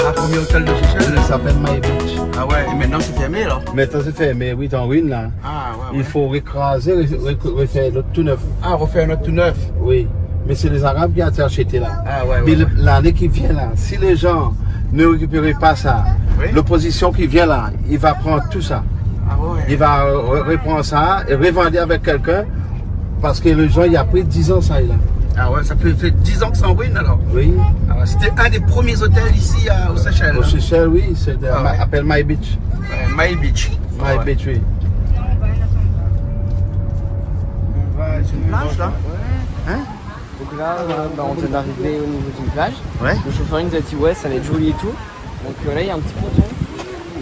Ah, premier hôtel de Seychelles ? I apèl My Beach. Ah ouais, et maintenant c'est fermé alors ? Maintenant c'est fermé, oui, t'en ruine là. Ah ouais, ouais. I fo rékrazé, ré-, ré-, réfèr in ot tou nèf. Ah, refaire un autre tout neuf. Oui. Mais c'est les Arabes qui ont acheté là. Ah ouais, ouais. Mais le, ouais, l'année qui vient là, si les gens ne récupèrent pas ça, oui, l'opposition qui vient là, il va prendre tout ça. Ah ouais. Il va re-, reprendre ça et revendre avec quelqu'un. Parce que les gens, il y a plus de dix ans, ça, là. Ah ouais, ça peut faire dix ans que c'est en ruine, alors. Oui. Ah ouais, c'était un des premiers hôtels ici, à, aux Seychelles, hein. Aux Seychelles, oui, c'est de, ah ouais, appelle My Beach. Ouais, My Beach. My Beach, oui. On va sur une plage, là. Hein ? Donc là, euh, bah, on vient d'arriver au niveau d'une plage. Ouais. Le chauffeur, il nous a dit, ouais, ça va être joli et tout. Donc, euh, là, il y a un petit ponton.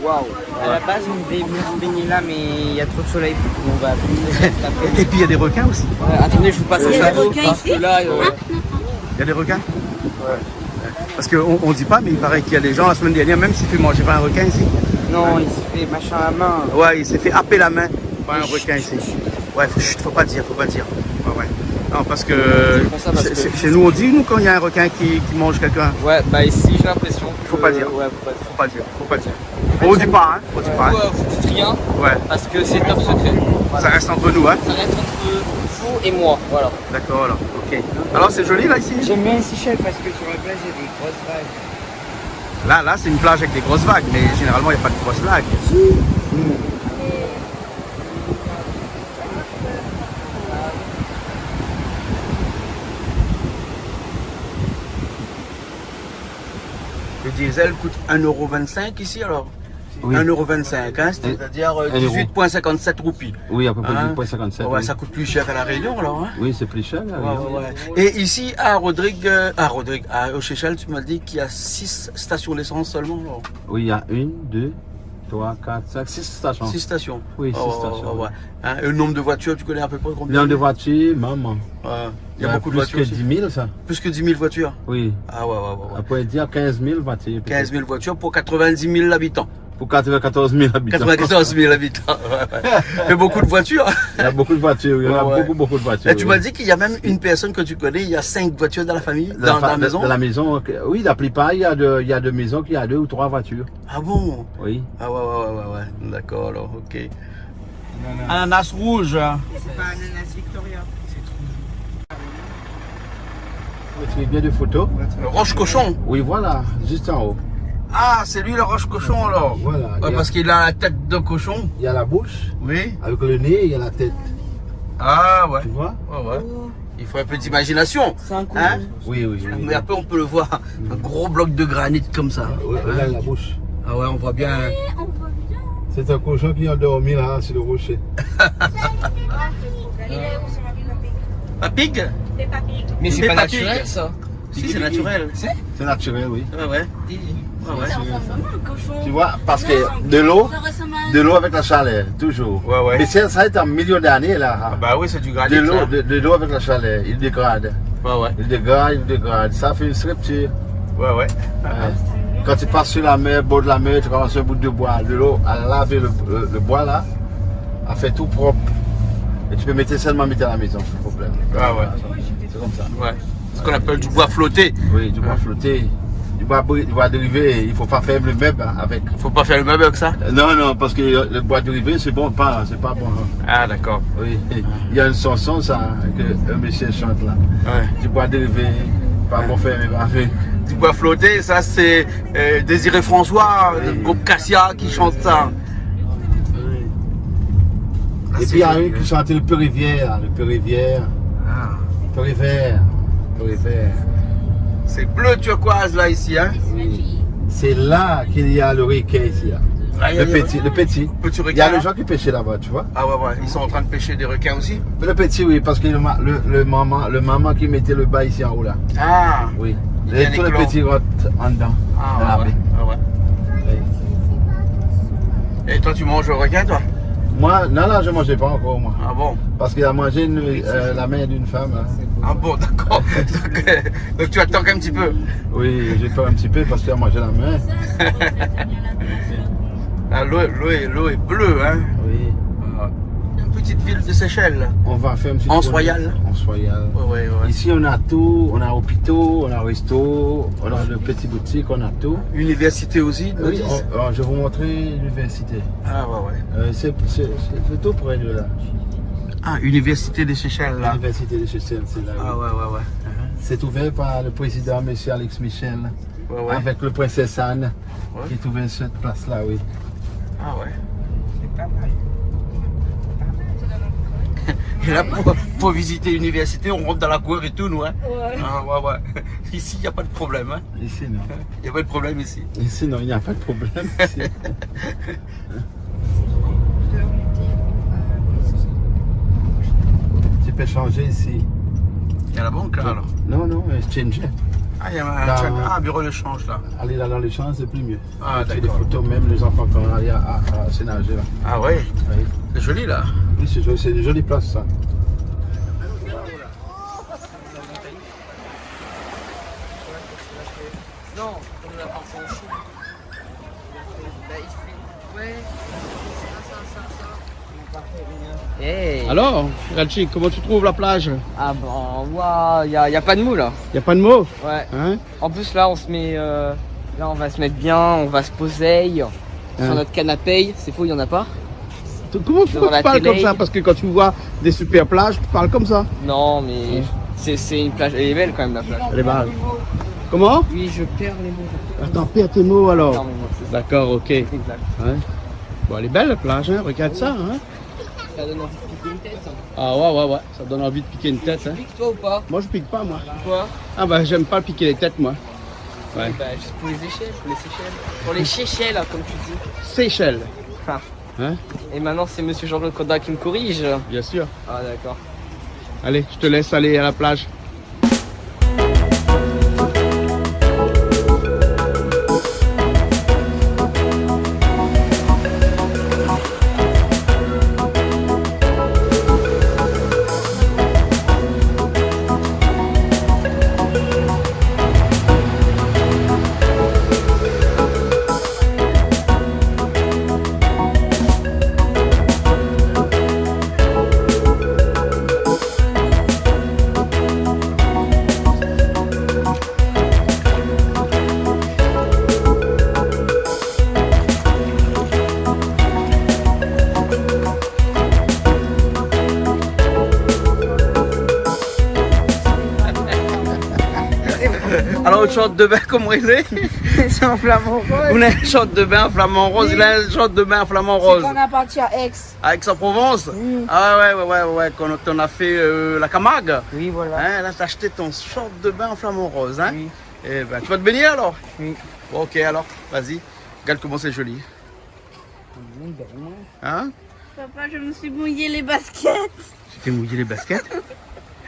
Waouh. À la base, on devait venir se baigner là, mais il y a trop de soleil. On va plus se baigner cet après-midi. Et puis, il y a des requins aussi. Ouais, attendez, je vous passe le chapeau. Il y a des requins ici ? Parce que là, euh, il y a des requins ? Ouais. Parce que on, on dit pas, mais il paraît qu'il y a des gens, la semaine dernière, même, il s'est fait manger par un requin ici. Non, il s'est fait machin la main. Ouais, il s'est fait happer la main par un requin ici. Ouais, faut, chut, faut pas dire, faut pas dire. Ouais, ouais. Non, parce que c'est, c'est, c'est nous, on dit, nous, quand il y a un requin qui, qui mange quelqu'un. Ouais, bah ici, j'ai l'impression que... Faut pas dire. Ouais, faut pas dire. Faut pas dire, faut pas dire. On dit pas, hein, on dit pas, hein. Du coup, euh, vous dites rien, ouais, parce que c'est top secret. Voilà. Ça reste entre nous, hein. Ça reste entre vous et moi, voilà. D'accord, alors, ok. Alors, c'est joli, là, ici ? J'aime bien les Seychelles parce que sur la plage, il y a des grosses vagues. Là, là, c'est une plage avec des grosses vagues, mais généralement, il y a pas de grosses vagues. Si. Le diesel coûte un euro vingt-cinq ici, alors ? Oui. Un euro vingt-cinq, hein, c'est-à-dire, euh, un euro. Dix-huit point cinquante-sept roupies. Oui, à peu près. Hein ? Dix-huit point cinquante-sept, ouais, oui. Ça coûte plus cher qu'à La Réunion, alors, hein ? Oui, c'est plus cher, La Réunion. Ouais, ouais, ouais. Et ici, à Rodrigue, euh, à Rodrigue, à, aux Seychelles, tu m'as dit qu'il y a six stations d'essence seulement, alors ? Oui, il y a une, deux, trois, quatre, cinq, six stations. Six stations. Oui, six stations, oui. Ah ouais, ouais, ouais. Hein, et le nombre de voitures, tu connais à peu près combien ? Le nombre de voitures, maman. Ouais. Il y a beaucoup de voitures aussi. Plus que dix mille, ça. Plus que dix mille voitures ? Oui. Ah ouais, ouais, ouais, ouais. Après, dire quinze mille voitures, peut-être. Quinze mille voitures pour quatre-vingt-dix mille habitants. Pour quatre-vingt-quatorze mille habitants. Quatre-vingt-quatorze mille habitants, ouais, ouais. Il y a beaucoup de voitures. Il y a beaucoup de voitures, oui. Ouais, ouais. Il y en a beaucoup, beaucoup de voitures, oui. Et tu m'as dit qu'il y a même une personne que tu connais, il y a cinq voitures dans la famille, dans la maison ? Dans la fa-, dans, dans la maison, ok. Oui, la plupart, il y a de, il y a de maisons qui a deux ou trois voitures. Ah bon ? Oui. Ah ouais, ouais, ouais, ouais, ouais. D'accord, alors, ok. Ananas rouge. C'est pas ananas Victoria. Vous trouvez bien des photos ? Le roche cochon. Oui, voilà, juste en haut. Ah, c'est lui le roche cochon, alors. Voilà, ouais, il y a, parce qu'il a la tête de cochon. Il y a la bouche, oui, avec le nez, il y a la tête. Ah ouais. Tu vois ? Ouais, ouais. Il faut un peu d'imagination, hein ? C'est un cochon. Oui, oui, oui, oui. Mais après, on peut le voir. Un gros bloc de granit comme ça. Ouais, regarde la bouche. Ah ouais, on voit bien. Oui, on voit bien. C'est un cochon qui a dormi là, sur le rocher. Peppa Pig ? Peppa Pig. Mais c'est pas naturel, ça. Si, c'est naturel. C'est ? C'est naturel, oui. Ouais, ouais. Ouais, ouais. Ça ressemble vraiment à un cochon. Tu vois, parce que de l'eau, de l'eau avec la chaleur, toujours. Ouais, ouais. Mais ça, ça a été un million d'années, là, hein. Ah bah oui, c'est du granit, de l'eau, ça. De, de l'eau avec la chaleur, il dégrade. Ouais, ouais. Il dégrade, il dégrade. Ça fait une structure. Ouais, ouais. Ouais. Quand tu passes sur la mer, bord de la mer, tu ramasses un bout de bois, de l'eau, elle a lavé le, le, le bois, là, elle fait tout propre. Et tu peux mettre seulement mettre à la maison, sans problème. Ouais, ouais. C'est comme ça. Ouais. Ce qu'on appelle du bois flotté. Oui, du bois flotté. Du bois bri-, du bois dérivé, il faut pas faire le meuble avec. Faut pas faire le meuble avec ça ? Euh, non, non, parce que le bois dérivé, c'est bon, pas, c'est pas bon, hein. Ah, d'accord. Oui. Il y a une chanson, ça, que un monsieur chante là. Ouais. Du bois dérivé, pas bon faire le meuble avec. Du bois flotté, ça, c'est, euh, Désiré François, le groupe Cassia qui chante ça. Oui. Ah, c'est joli, hein. Et puis, il y a une qui chante le Périvière, le Périvière. Ah. Périvière, Périvière. C'est bleu turquoise, là, ici, hein ? Oui. C'est là qu'il y a le requin, ici, là. Là, il y a le petit, le petit. Petit requin, là. Il y a les gens qui pêchaient là-bas, tu vois. Ah ouais, ouais. Ils sont en train de pêcher des requins aussi ? Le petit, oui, parce que le ma-, le, le maman, le maman qui mettait le bas ici en haut, là. Ah. Oui. Et tous les petits rentrent en dedans, dans la baie. Ah ouais. Ah ouais. Oui. Et toi, tu manges le requin, toi ? Moi, non, non, je mangeais pas encore, moi. Ah bon ? Parce qu'il a mangé une, euh, la main d'une femme, hein. Ah bon, d'accord. Donc, euh, donc tu attends un petit peu. Oui, j'ai peur un petit peu parce qu'il a mangé la main. Ah, l'eau, l'eau est, l'eau est bleue, hein ? Oui. Ah. Une petite ville de Seychelles. On va faire une petite... Anse Royale. Anse Royale. Ouais, ouais, ouais. Ici, on a tout. On a hôpitaux, on a resto, on a le petit boutique, on a tout. Université aussi, ils disent ? Oui, on, on, je vais vous montrer l'université. Ah, ouais, ouais. Euh, c'est, c'est, c'est, c'est tout près de là. Ah, Université des Seychelles, là. L'université des Seychelles, c'est là, oui. Ah, ouais, ouais, ouais. C'est ouvert par le président, monsieur Alex Michel, ouais, ouais, avec le princesse Anne, ouais, qui est ouvert cette place-là, oui. Ah ouais. C'est pas mal. Et là, pour, pour visiter l'université, on rentre dans la cour et tout, nous, hein. Ouais. Ah, ouais, ouais. Ici, il n'y a pas de problème, hein. Ici, non. Il n'y a pas de problème ici. Ici, non, il n'y a pas de problème ici. Tu peux changer ici. Il y a la banque, là, alors ? Non, non, exchange. Ah, il y a un, ah, bureau de change, là. Allez, là, dans l'échange, c'est plus mieux. Ah, d'accord. Tu fais des photos, même les enfants, quand il y a, ah, ah, c'est nager, là. Ah ouais ? Oui. C'est joli, là. Oui, c'est joli, c'est une jolie place, ça. Non, on l'a pas fait en Chine. Bah, il fait, ouais, ça, ça, ça, ça. Hey. Alors, Rachid, comment tu trouves la plage ? Ah ben, waouh, y a, y a pas de mots, là. Y a pas de mots ? Ouais. Hein ? En plus, là, on se met, euh, là, on va se mettre bien, on va se poser sur notre canapé. C'est faux, il y en a pas. Comment, pourquoi tu parles comme ça ? Devant la télé. Parce que quand tu vois des super plages, tu parles comme ça. Non, mais c'est, c'est une plage, elle est belle quand même, la plage. Elle est belle. Comment ? Oui, je perds les mots. Attends, perds tes mots alors. Non, mais bon, c'est ça. D'accord, ok. Exact. Ouais. Bon, elle est belle la plage, hein, regarde ça, hein. Ça donne envie de piquer une tête, hein. Ah ouais, ouais, ouais, ça donne envie de piquer une tête, hein. Tu piques, toi, ou pas ? Moi, je pique pas, moi. Pourquoi ? Ah bah, j'aime pas piquer les têtes, moi. Ouais. Eh ben, juste pour les échelles, pour les Seychelles. Pour les Seychelles, hein, comme tu dis. Seychelles. Ah. Hein ? Et maintenant, c'est monsieur Jean-Claude Coindin qui me corrige. Bien sûr. Ah, d'accord. Allez, je te laisse aller à la plage. Alors, ou short de bin, koman i lé ? Sé an flaman roz. Ou na in short de bin an flaman roz, li na in short de bin an flaman roz. Sé kan nou la parti a Aix. À Aix-en-Provence ? Oui. Ah ouais, ouais, ouais, ouais, quand on a fait, euh, la Camargue. Oui, voilà. Hein, là, t'as acheté ton short de bain en flamant rose, hein ? Oui. Eh ben, tu vas te baigner alors ? Oui. Bon, ok, alors, vas-y. Regarde comment c'est joli. Oui, ben, moi. Hein ? Papa, je me suis mouillé les baskets. Tu t'es mouillé les baskets ?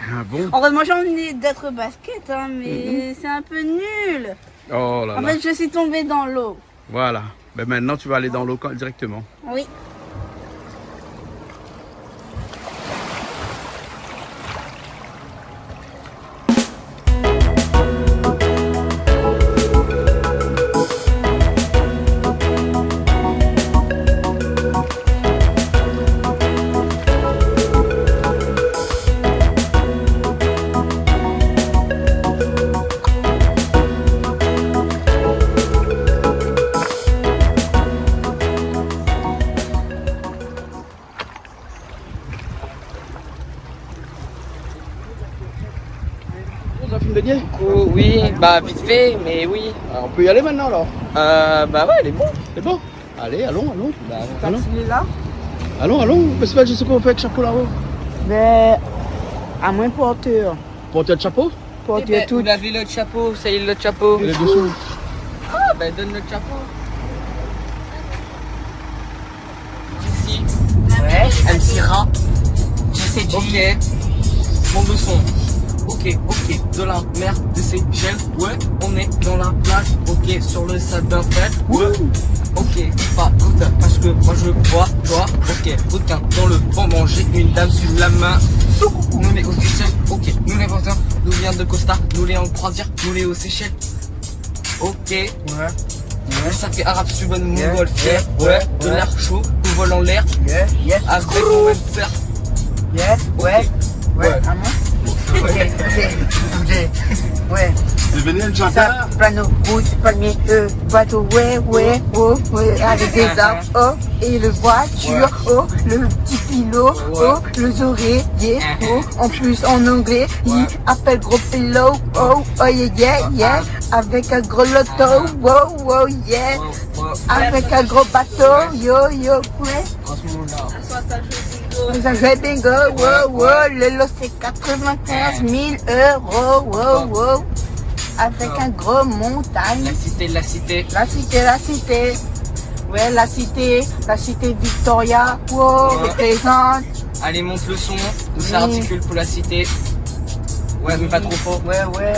Ah bon ? Heureusement, j'ai emmené d'autres baskets, hein, mais c'est un peu nul. Oh là là. En fait, je suis tombée dans l'eau. Voilà. Ben maintenant, tu vas aller dans l'eau directement. Oui. On a fini de baigner ? Coucou, oui, bah, vite fait, mais oui. Ah, on peut y aller maintenant, alors ? Euh, bah ouais, il est bon. C'est bon ? Allez, allons, allons. Bah, allons. Celui-là ? Allons, allons. Parce que je sais qu'on fait avec chapeau là-haut. Ben, à moins porteur. Porteur de chapeau ? Porteur tout. Eh ben, vous l'avez, l'autre chapeau, ça y est, l'autre chapeau. Il est dessous. Ah, ben, donne l'autre chapeau. Ici. Ouais. M C Ra. J C J. Ok. Mon leçon. Ok, ok. De la mer de Seychelles. Ouais, on est dans la plage. Ok, sur le sable d'un frêne. Ouais. Ok, pas tout, parce que moi je vois toi. Ok, requin dans le vent, manger une dame sur la main. Nous les aux Seychelles. Ok, nous les voisins. Nous vient de Costa. Nous les en croisière. Nous les aux Seychelles. Ok. Ouais. Ouais. Ça fait arabe, suédois, mongol, fier. Ouais, ouais. De l'air chaud, on vole en l'air. Yeah, yeah. Avec mon même père. Yeah, ouais. Ok. Ouais. Ouais, à moi ? Ok, ok, ok. Ouais. Devenir un chanteur. Ça, plano, route, palmier, euh, bateau, ouais, ouais, oh, ouais, avec des arbres, oh, et le voiture, ouais, oh, le petit pilote, ouais, oh, les oreillers, oh, en plus en anglais, ouais, il appelle gros pélo, oh, oh, yeah, yeah, yeah. Avec un gros loto, wow, wow, yeah. Wow, wow. Avec un gros bateau, yo, yo, ouais. En ce moment-là. Ça joue bingo, wow, wow. Le lot, c'est quatre-vingt-quinze mille euros, wow, wow. Avec un gros montagne. La cité, la cité. La cité, la cité. Ouais, la cité, la cité Victoria, wow, représente. Allez, monte le son, nous ça articule pour la cité. Ouais, mais pas trop fort. Ouais, ouais.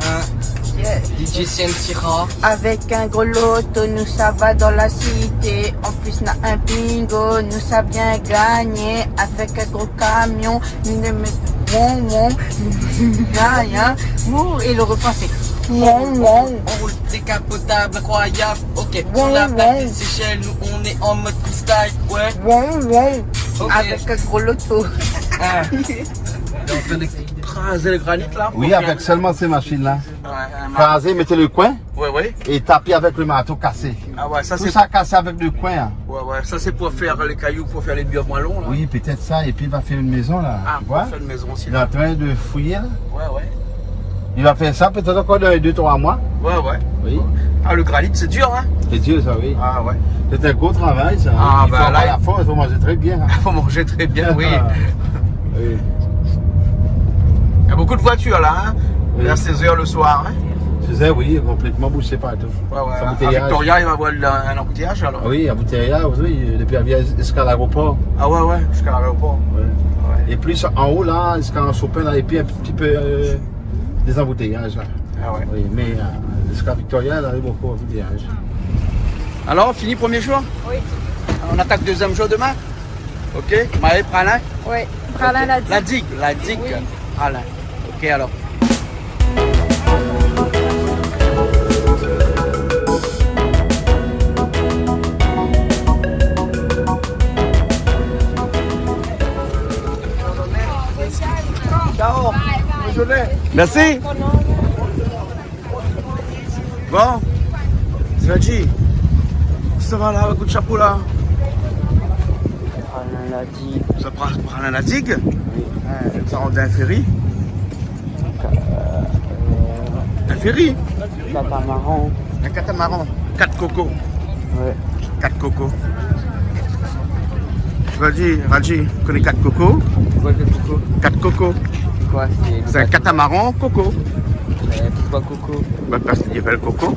Hein. Yeah. D J C M C Ra. Avec un gros loto, nous ça va dans la cité. En plus, na un bingo, nous ça bien gagné. Avec un gros camion, nous ne met-, won, won. Rien, hein. Wouh, et le refrain, c'est won, won. On roule décapotable, incroyable. Ok, won, sur la plage des Seychelles, nous on est en mode freestyle, ouais. Won, won. Ok. Avèk in gro loto. Ah. Lé antrin kraz lo granit la. Oui, pou fé avèk solman sé mashine la. Ouais, ouais, ma- Krazé, mèt lo koin. Ouais, ouais. É tap avèk lo marto, kasé. Ah ouais, sa sé... Tout sa kasé avèk lo koin, hein. Ouais, ouais, sa sé pou fé lé kayou, pou fé lé bir moin lon la. Oui, pétèt sa, épi va fé in mézon la, ah, tu vois. Pou fé in mézon osi la. Lé antrin fouyé la. Ouais, ouais. Li va fé sa pétèt ankor dan dé, troi moi. Ouais, ouais. Oui. Ah, lo granit, sé dir, hein. Sé dir sa, oui. Ah, ouais. Sé in gro travay sa. Ah, i fo avoir la fors, i fo manzé trè bien, hein. Fo manzé trè bien, oui. Oui. Na bonpé voitir la, hein. Oui. Vèr sèz èr lo soir, hein. Sèz èr, oui, konplètman boushé partou. Ouais, ouais. Sa, anboutéyaz. Victoria, i va avoir in, in anboutéyaz alor. Ah oui, anboutéyaz, oui, dopi la vèr ziska laéropor. Ah ouais, ouais, ziska laéropor. Ouais. Ouais. É plis anlèr la, ziska Chopin la, épi in ti pé, euh, dé zanboutéyaz la. Ah ouais. Oui, mé, euh, ziska Victoria la, na bonpé anboutéyaz. Alor, fini promié zour ? Oui. Nou atak dézièm zour domin ? Ok, Maé, Praslin ? Oui, Praslin, ok. La Digue. La Digue, la Digue. Oui. Praslin. Ok, alor. Ciao. Bonjour. Merci. Bon, Zadji, sa va la, kout shapo la. Praslin la Digue. Sa, Pra-, Praslin la Digue ? Oui. Hein, sa rant dan in ferry ? Euh, in ferry ? Katamaran. In katamaran. Kat koko. Ouais. Kat koko. Zadji, Zadji, koné kat koko ? Koi kat koko ? Kat koko. Koi, sé lo... Sé in katamaran koko. Euh, poukoi koko ? Bah, parske li apèl Koko.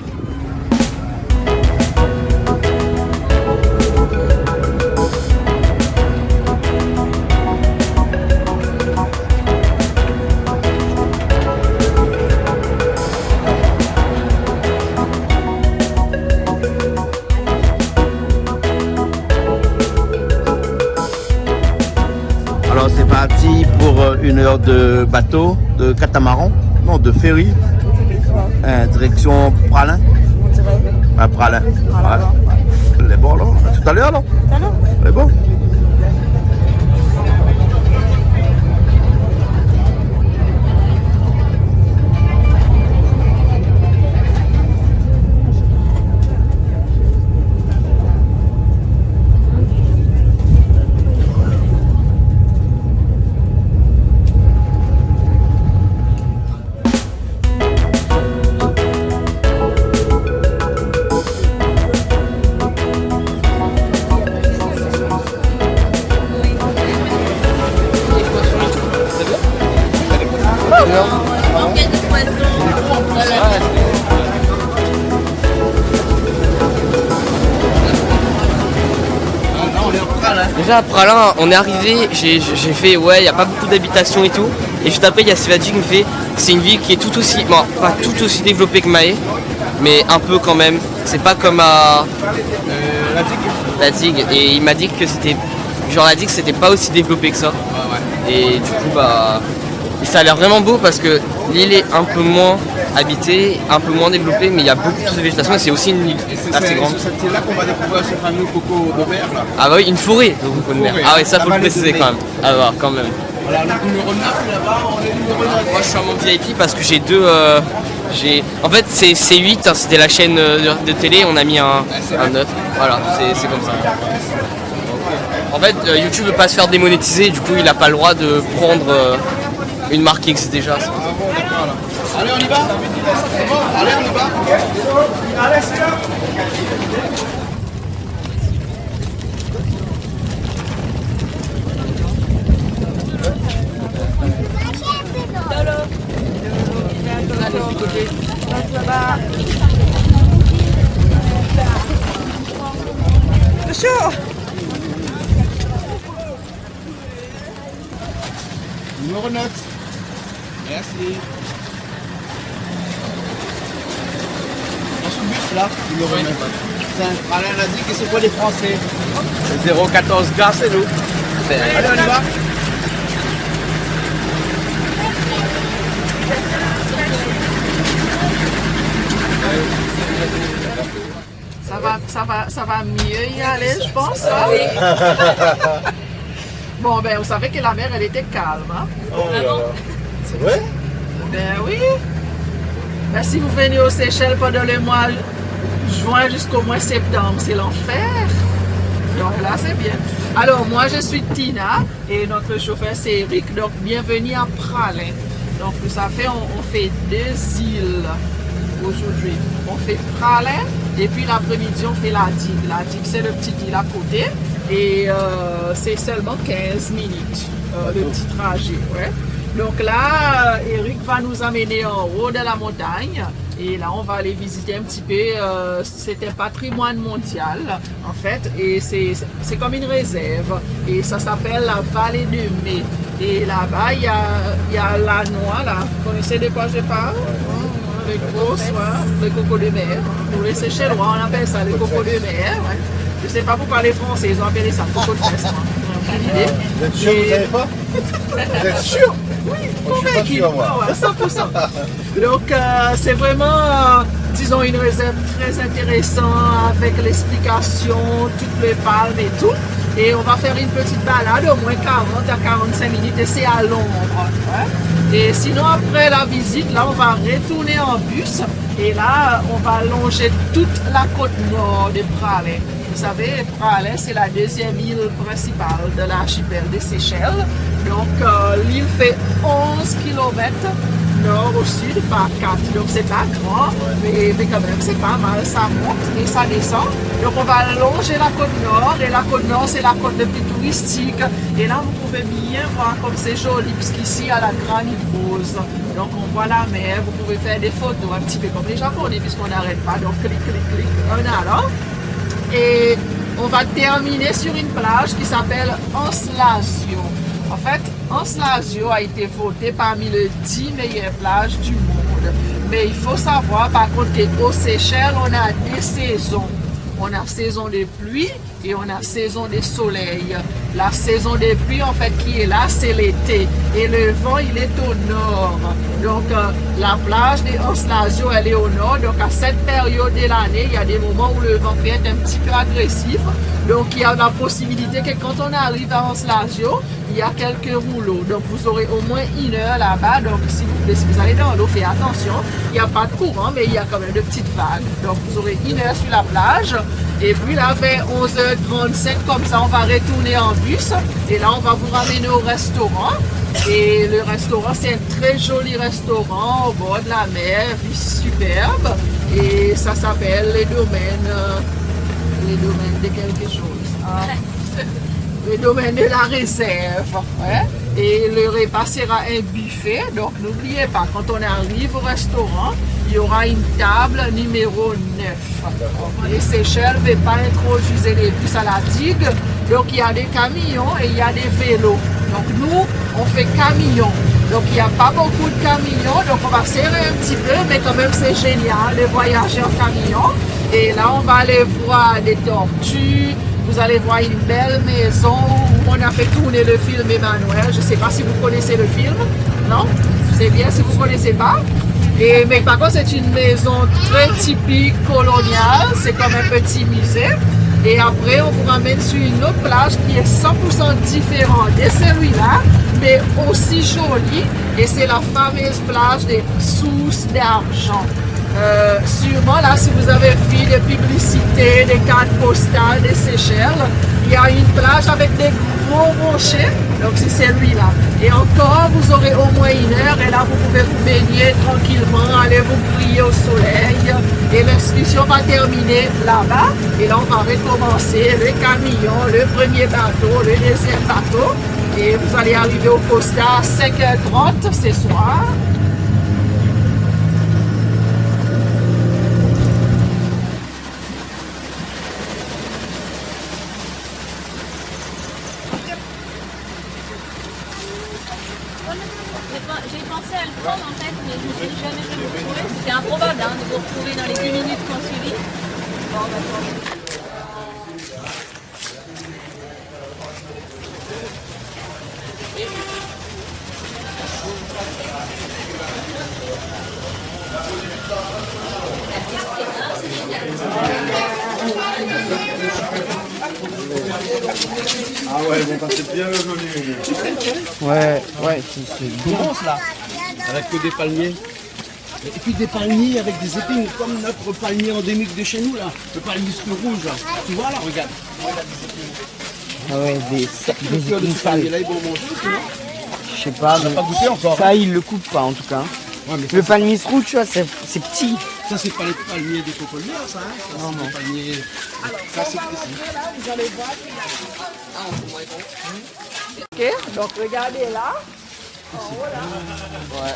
Alors, c'est parti pour, euh, une heure de bateau, de catamaran, non, de ferry. Euh, direction Praslin. On dirait. Ah, Praslin. Voilà. Ouais. Lé bon, alor. Tout à l'heure, alor. Tout à l'heure. Lé bon. Déjà à Praslin, on est arrivé, j'ai, j'ai fait, ouais, il y a pas beaucoup d'habitations et tout. Et juste après, il y a Sivadji qui me fait, c'est une ville qui est tout aussi, bon, pas tout aussi développée que Mahé, mais un peu quand même. C'est pas comme à, euh, La Digue. La Digue. Et il m'a dit que c'était, genre, La Digue, c'était pas aussi développé que ça. Ouais, ouais. Et du coup, bah, et ça a l'air vraiment beau parce que l'île est un peu moins habitée, un peu moins développée, mais il y a beaucoup plus de végétation et c'est aussi une île assez grande. Et c'est sur cette île-là qu'on va découvrir ce fameux coco de mer, là. Ah bah oui, une forêt de coco de mer. Une forêt, hein. Ah ouais, ça, faut le préciser quand même. La vallée de Mai. Ah bah, quand même. Voilà, donc numéro neuf, là-bas, on est numéro neuf. Moi, je suis en mode V I P parce que j'ai deux, euh, j'ai, en fait, c'est, c'est huit, hein, c'était la chaîne, euh, de, de télé, on a mis un, un neuf. Voilà, c'est, c'est comme ça. En fait, euh, YouTube veut pas se faire démonétiser, du coup, il a pas le droit de prendre, euh, une marque qui existe déjà. Ah bon, d'accord, alors. Allez, on y va ? C'est bon ? Allez, on y va ? Bonjour. Numéro neuf. Merci. Dans ce bus-là, numéro neuf. Tiens, Alain a dit que c'est pour les Français. Zéro quatorze, gare, c'est nous. Allez, on y va. Ça va, ça va, ça va mieux y aller, je pense, hein. Ah oui. Bon, ben, vous savez que la mer, elle était calme, hein ? Oh là là. C'est vrai ? Ben oui. Ben, si vous venez aux Seychelles pendant le mois juin jusqu'au mois septembre, c'est l'enfer. Donc là, c'est bien. Alors, moi, je suis Tina et notre chauffeur, c'est Eric. Donc, bienvenue à Praslin. Donc, ça fait, on, on fait deux îles aujourd'hui. On fait Praslin et puis l'après-midi, on fait La Digue. La Digue, c'est le petit île à côté. Et, euh, c'est seulement quinze minutes, euh, le petit trajet, ouais. Donc là, euh, Eric va nous amener en haut dans la montagne. Et là, on va aller visiter un petit peu, euh, c'est un patrimoine mondial, en fait. Et c'est, c'est comme une réserve. Et ça s'appelle la vallée de Mai. Et là-bas, il y a, il y a la noix, là. Vous connaissez de quoi je parle ? Ouais, ouais. Les grosses, ouais, les cocos de mer. Pour les Seychellois, on appelle ça les cocos de mer, ouais. Je sais pas pourquoi les Français, ils ont appelé ça coco de fesse, moi. J'ai aucune idée. Vous êtes sûr que vous savez pas ? Vous êtes sûr ? Oui, convaincu. Moi, je suis pas sûr, moi. Ah ouais, cent pour cent. Donc, euh, c'est vraiment, euh, disons, une réserve très intéressante avec l'explication, toutes les palmes et tout. Et on va faire une petite balade, au moins quarante à quarante-cinq minutes, et c'est à l'ombre, hein. Et sinon, après la visite, là, on va retourner en bus. Et là, on va longer toute la côte nord de Praslin. Vous savez, Praslin, c'est la deuxième île principale de l'archipel des Seychelles. Donc, euh, l'île fait onze kilomètres nord au sud par quatre. Donc, c'est pas grand, mais, mais quand même, c'est pas mal. Ça monte et ça descend. Donc, on va longer la côte nord. Et la côte nord, c'est la côte la plus touristique. Et là, vous pouvez bien voir comme c'est joli, puisqu'ici, il y a la granite rose. Donc, on voit la mer, vous pouvez faire des photos, un petit peu comme les Japonais, puisqu'on n'arrête pas. Donc, clic, clic, clic, en allant. Et on va terminer sur une plage qui s'appelle Anse Lazio. En fait, Anse Lazio a été votée parmi les dix meilleures plages du monde. Mais il faut savoir, par contre, qu'aux Seychelles, on a deux saisons. On a saison de pluie et on a saison de soleil. La saison de pluie, en fait, qui est là, c'est l'été. Et le vent, il est au nord. Donc, euh, la plage de Anse Lazio, elle est au nord. Donc, à cette période de l'année, il y a des moments où le vent peut être un petit peu agressif. Donc, il y a la possibilité que quand on arrive à Anse Lazio, il y a quelques rouleaux. Donc, vous aurez au moins une heure là-bas. Donc, s'il vous plaît, si vous allez dans l'eau, faites attention. Il n'y a pas de courant, mais il y a quand même de petites vagues. Donc, vous aurez une heure sur la plage. Et puis là, vers onze heures trente-cinq, comme ça, on va retourner en bus. Et là, on va vous ramener au restaurant. Et le restaurant, c'est un très joli restaurant au bord de la mer, vue superbe. Et ça s'appelle les domaines, euh, les domaines de quelque chose. Ah. Le domaine de la réserve, ouais. Et le repas sera un buffet. Donc, n'oubliez pas, quand on arrive au restaurant, il y aura une table numéro neuf. Les Seychelles ne veut pas introduire les bus à La Digue. Donc, il y a des camions et il y a des vélos. Donc, nous, on fait camion. Donc, il n'y a pas beaucoup de camions. Donc, on va serrer un petit peu, mais quand même, c'est génial de voyager en camion. Et là, on va aller voir des tortues. Vous allez voir une belle maison où on a fait tourner le film Emmanuelle. Je sais pas si vous connaissez le film, non ? C'est bien si vous connaissez pas. Et, mais par contre, c'est une maison très typique coloniale. C'est comme un petit musée. Et après, on vous ramène sur une autre plage qui est cent pour cent différente de celui-là, mais aussi jolie. Et c'est la fameuse plage des sources d'argent. Euh, sûrement, là, si vous avez vu des publicités, des cartes postales des Seychelles, il y a une plage avec des gros rochers. Donc, c'est celui-là. Et encore, vous aurez au moins une heure. Et là, vous pouvez vous baigner tranquillement, aller vous griller au soleil. Et l'excursion va terminer là-bas. Et là, on va recommencer le camion, le premier bateau, le deuxième bateau. Et vous allez arriver au Costa à cinq heures trente ce soir. J'ai pen-, j'ai pensé à le prendre en fait, mais je me suis dit, jamais je vais me retrouver. C'était improbable, hein, de vous retrouver dans les dix minutes qui ont suivi. Bon, bah, tant mieux. Ouais, ils vont passer bien le joli. Ouais, ouais, c'est, c'est bon. Comment cela ? Avec que des palmiers. Et puis des palmiers avec des épines, comme notre palmier endémique de chez nous, là. Le palmier rouge, là. Tu vois, là, regarde. Ah ouais, des, des épines salées. Là, ils vont manger, sinon. Je sais pas, mais ça, ils le coupent pas, en tout cas. Ouais, mais le palmier rouge, tu vois, c'est, c'est petit. Ça, c'est pas les palmiers de coco de mer, ça, hein. Ça, c'est des palmiers. Ça, c'est petit. Ok, donc regardez là. Ouais.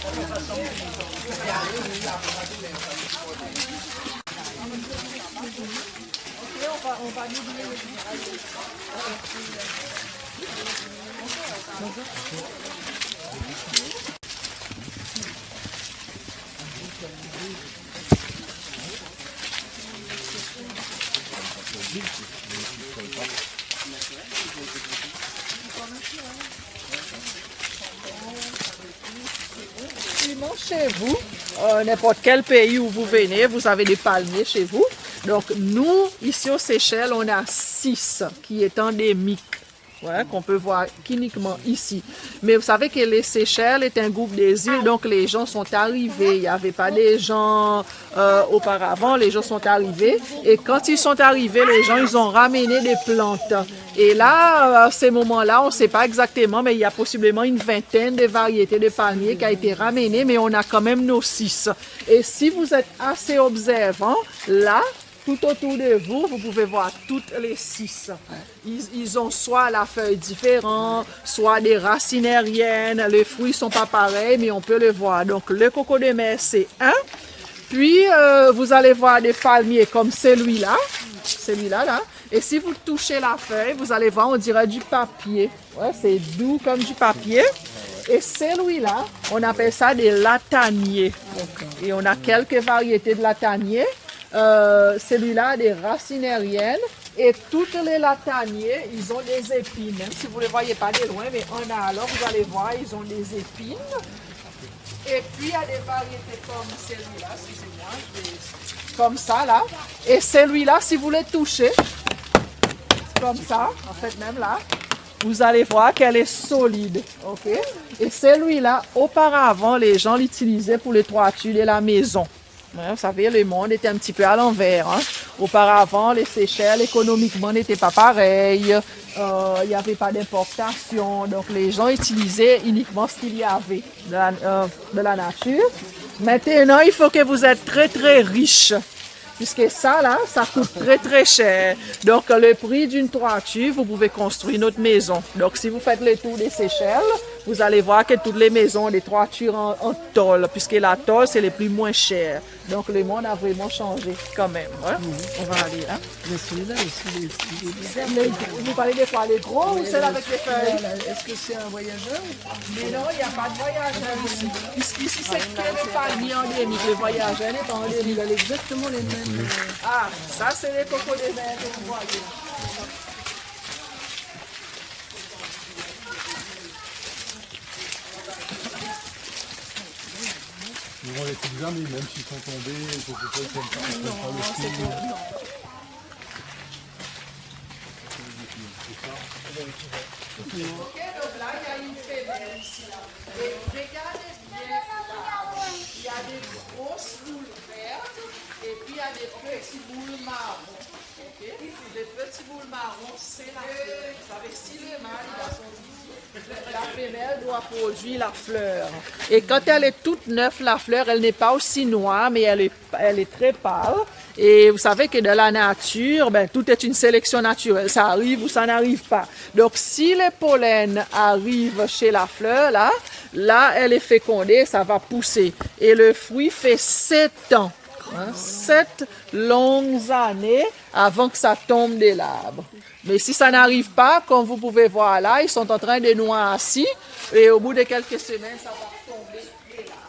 Sinon, chez vous, euh, n'importe quel pays où vous venez, vous avez des palmiers chez vous. Donc, nous, ici aux Seychelles, on a six qui est endémique. Ouais, qu'on peut voir qu'uniquement ici. Mais vous savez que les Seychelles est un groupe des îles, donc les gens sont arrivés. Il n'y avait pas des gens, euh, auparavant, les gens sont arrivés. Et quand ils sont arrivés, les gens, ils ont ramené des plantes. Et là, euh, à ce moment-là, on ne sait pas exactement, mais il y a possiblement une vingtaine de variétés de palmiers qui a été ramenées, mais on a quand même nos six. Et si vous êtes assez observant, là, tout autour de vous, vous pouvez voir toutes les six. Ils, ils ont soit la feuille différente, soit des racines aériennes. Les fruits sont pas pareils, mais on peut le voir. Donc, le coco de mer, c'est un. Puis, euh, vous allez voir des palmiers comme celui-là. Celui-là, là. Et si vous touchez la feuille, vous allez voir, on dirait du papier. Ouais, c'est doux comme du papier. Et celui-là, on appelle ça des lataniers. Et on a quelques variétés de lataniers. Euh, celui-là a des racines aériennes. Et toutes les lataniers, ils ont des épines. Même si vous ne les voyez pas de loin, mais en allant, vous allez voir, ils ont des épines. Et puis, il y a des variétés comme celui-là, excusez-moi, je vais- comme ça, là. Et celui-là, si vous le touchez, comme ça, en fait, même là, vous allez voir qu'elle est solide, ok ? Et celui-là, auparavant, les gens l'utilisaient pour les toitures de la maison. Ouais, vous savez, le monde était un petit peu à l'envers, hein. Auparavant, les Seychelles, économiquement, n'étaient pas pareils. Euh, il n'y avait pas d'importation. Donc, les gens utilisaient uniquement ce qu'il y avait de la, euh, de la nature. Maintenant, il faut que vous êtes très, très riche. Puisque ça, là, ça coûte très, très cher. Donc, le prix d'une toiture, vous pouvez construire notre maison. Donc, si vous faites le tour des Seychelles, vous allez voir que toutes les maisons ont des toitures en, en tôle, puisque la tôle, c'est le plus moins cher. Donc, le monde a vraiment changé quand même, hein. Mhm. On va aller, hein. Mais celui-là aussi, il est, il est bizarre. Mais vous parlez de quoi, les gros ou celles avec les feuilles ? Voilà. Est-ce que c'est un voyageur ? Mais non, il n'y a pas de voyageur ici. Ici, c'est que les palmiers endémiques. Les voyageurs, les pas endémiques. Il a exactement les mêmes, euh, ah, ça, c'est les cocos des Indes que vous voyez. Ils vont les couper jamais, même s'ils sont tombés, ou quelque chose comme ça, ils prennent pas le fil. Ok, donc là, il y a une femelle ici, là. Et regardez bien là. Il y a des grosses boules vertes et puis il y a des petits boules marrons. Ok ? Les petits boules marrons, c'est la fleur. Vous savez, si le mâle, il a son zizi, la femelle doit produire la fleur. Et quand elle est toute neuve, la fleur, elle n'est pas aussi noire, mais elle est, elle est très pâle. Et vous savez que dans la nature, ben, tout est une sélection naturelle. Ça arrive ou ça n'arrive pas. Donc, si les pollens arrivent chez la fleur, là, là, elle est fécondée, ça va pousser. Et le fruit fait sept ans, hein, sept longues années avant que ça tombe de l'arbre. Mais si ça n'arrive pas, comme vous pouvez voir là, ils sont en train de noircir et au bout de quelques semaines, ça va tomber de l'arbre.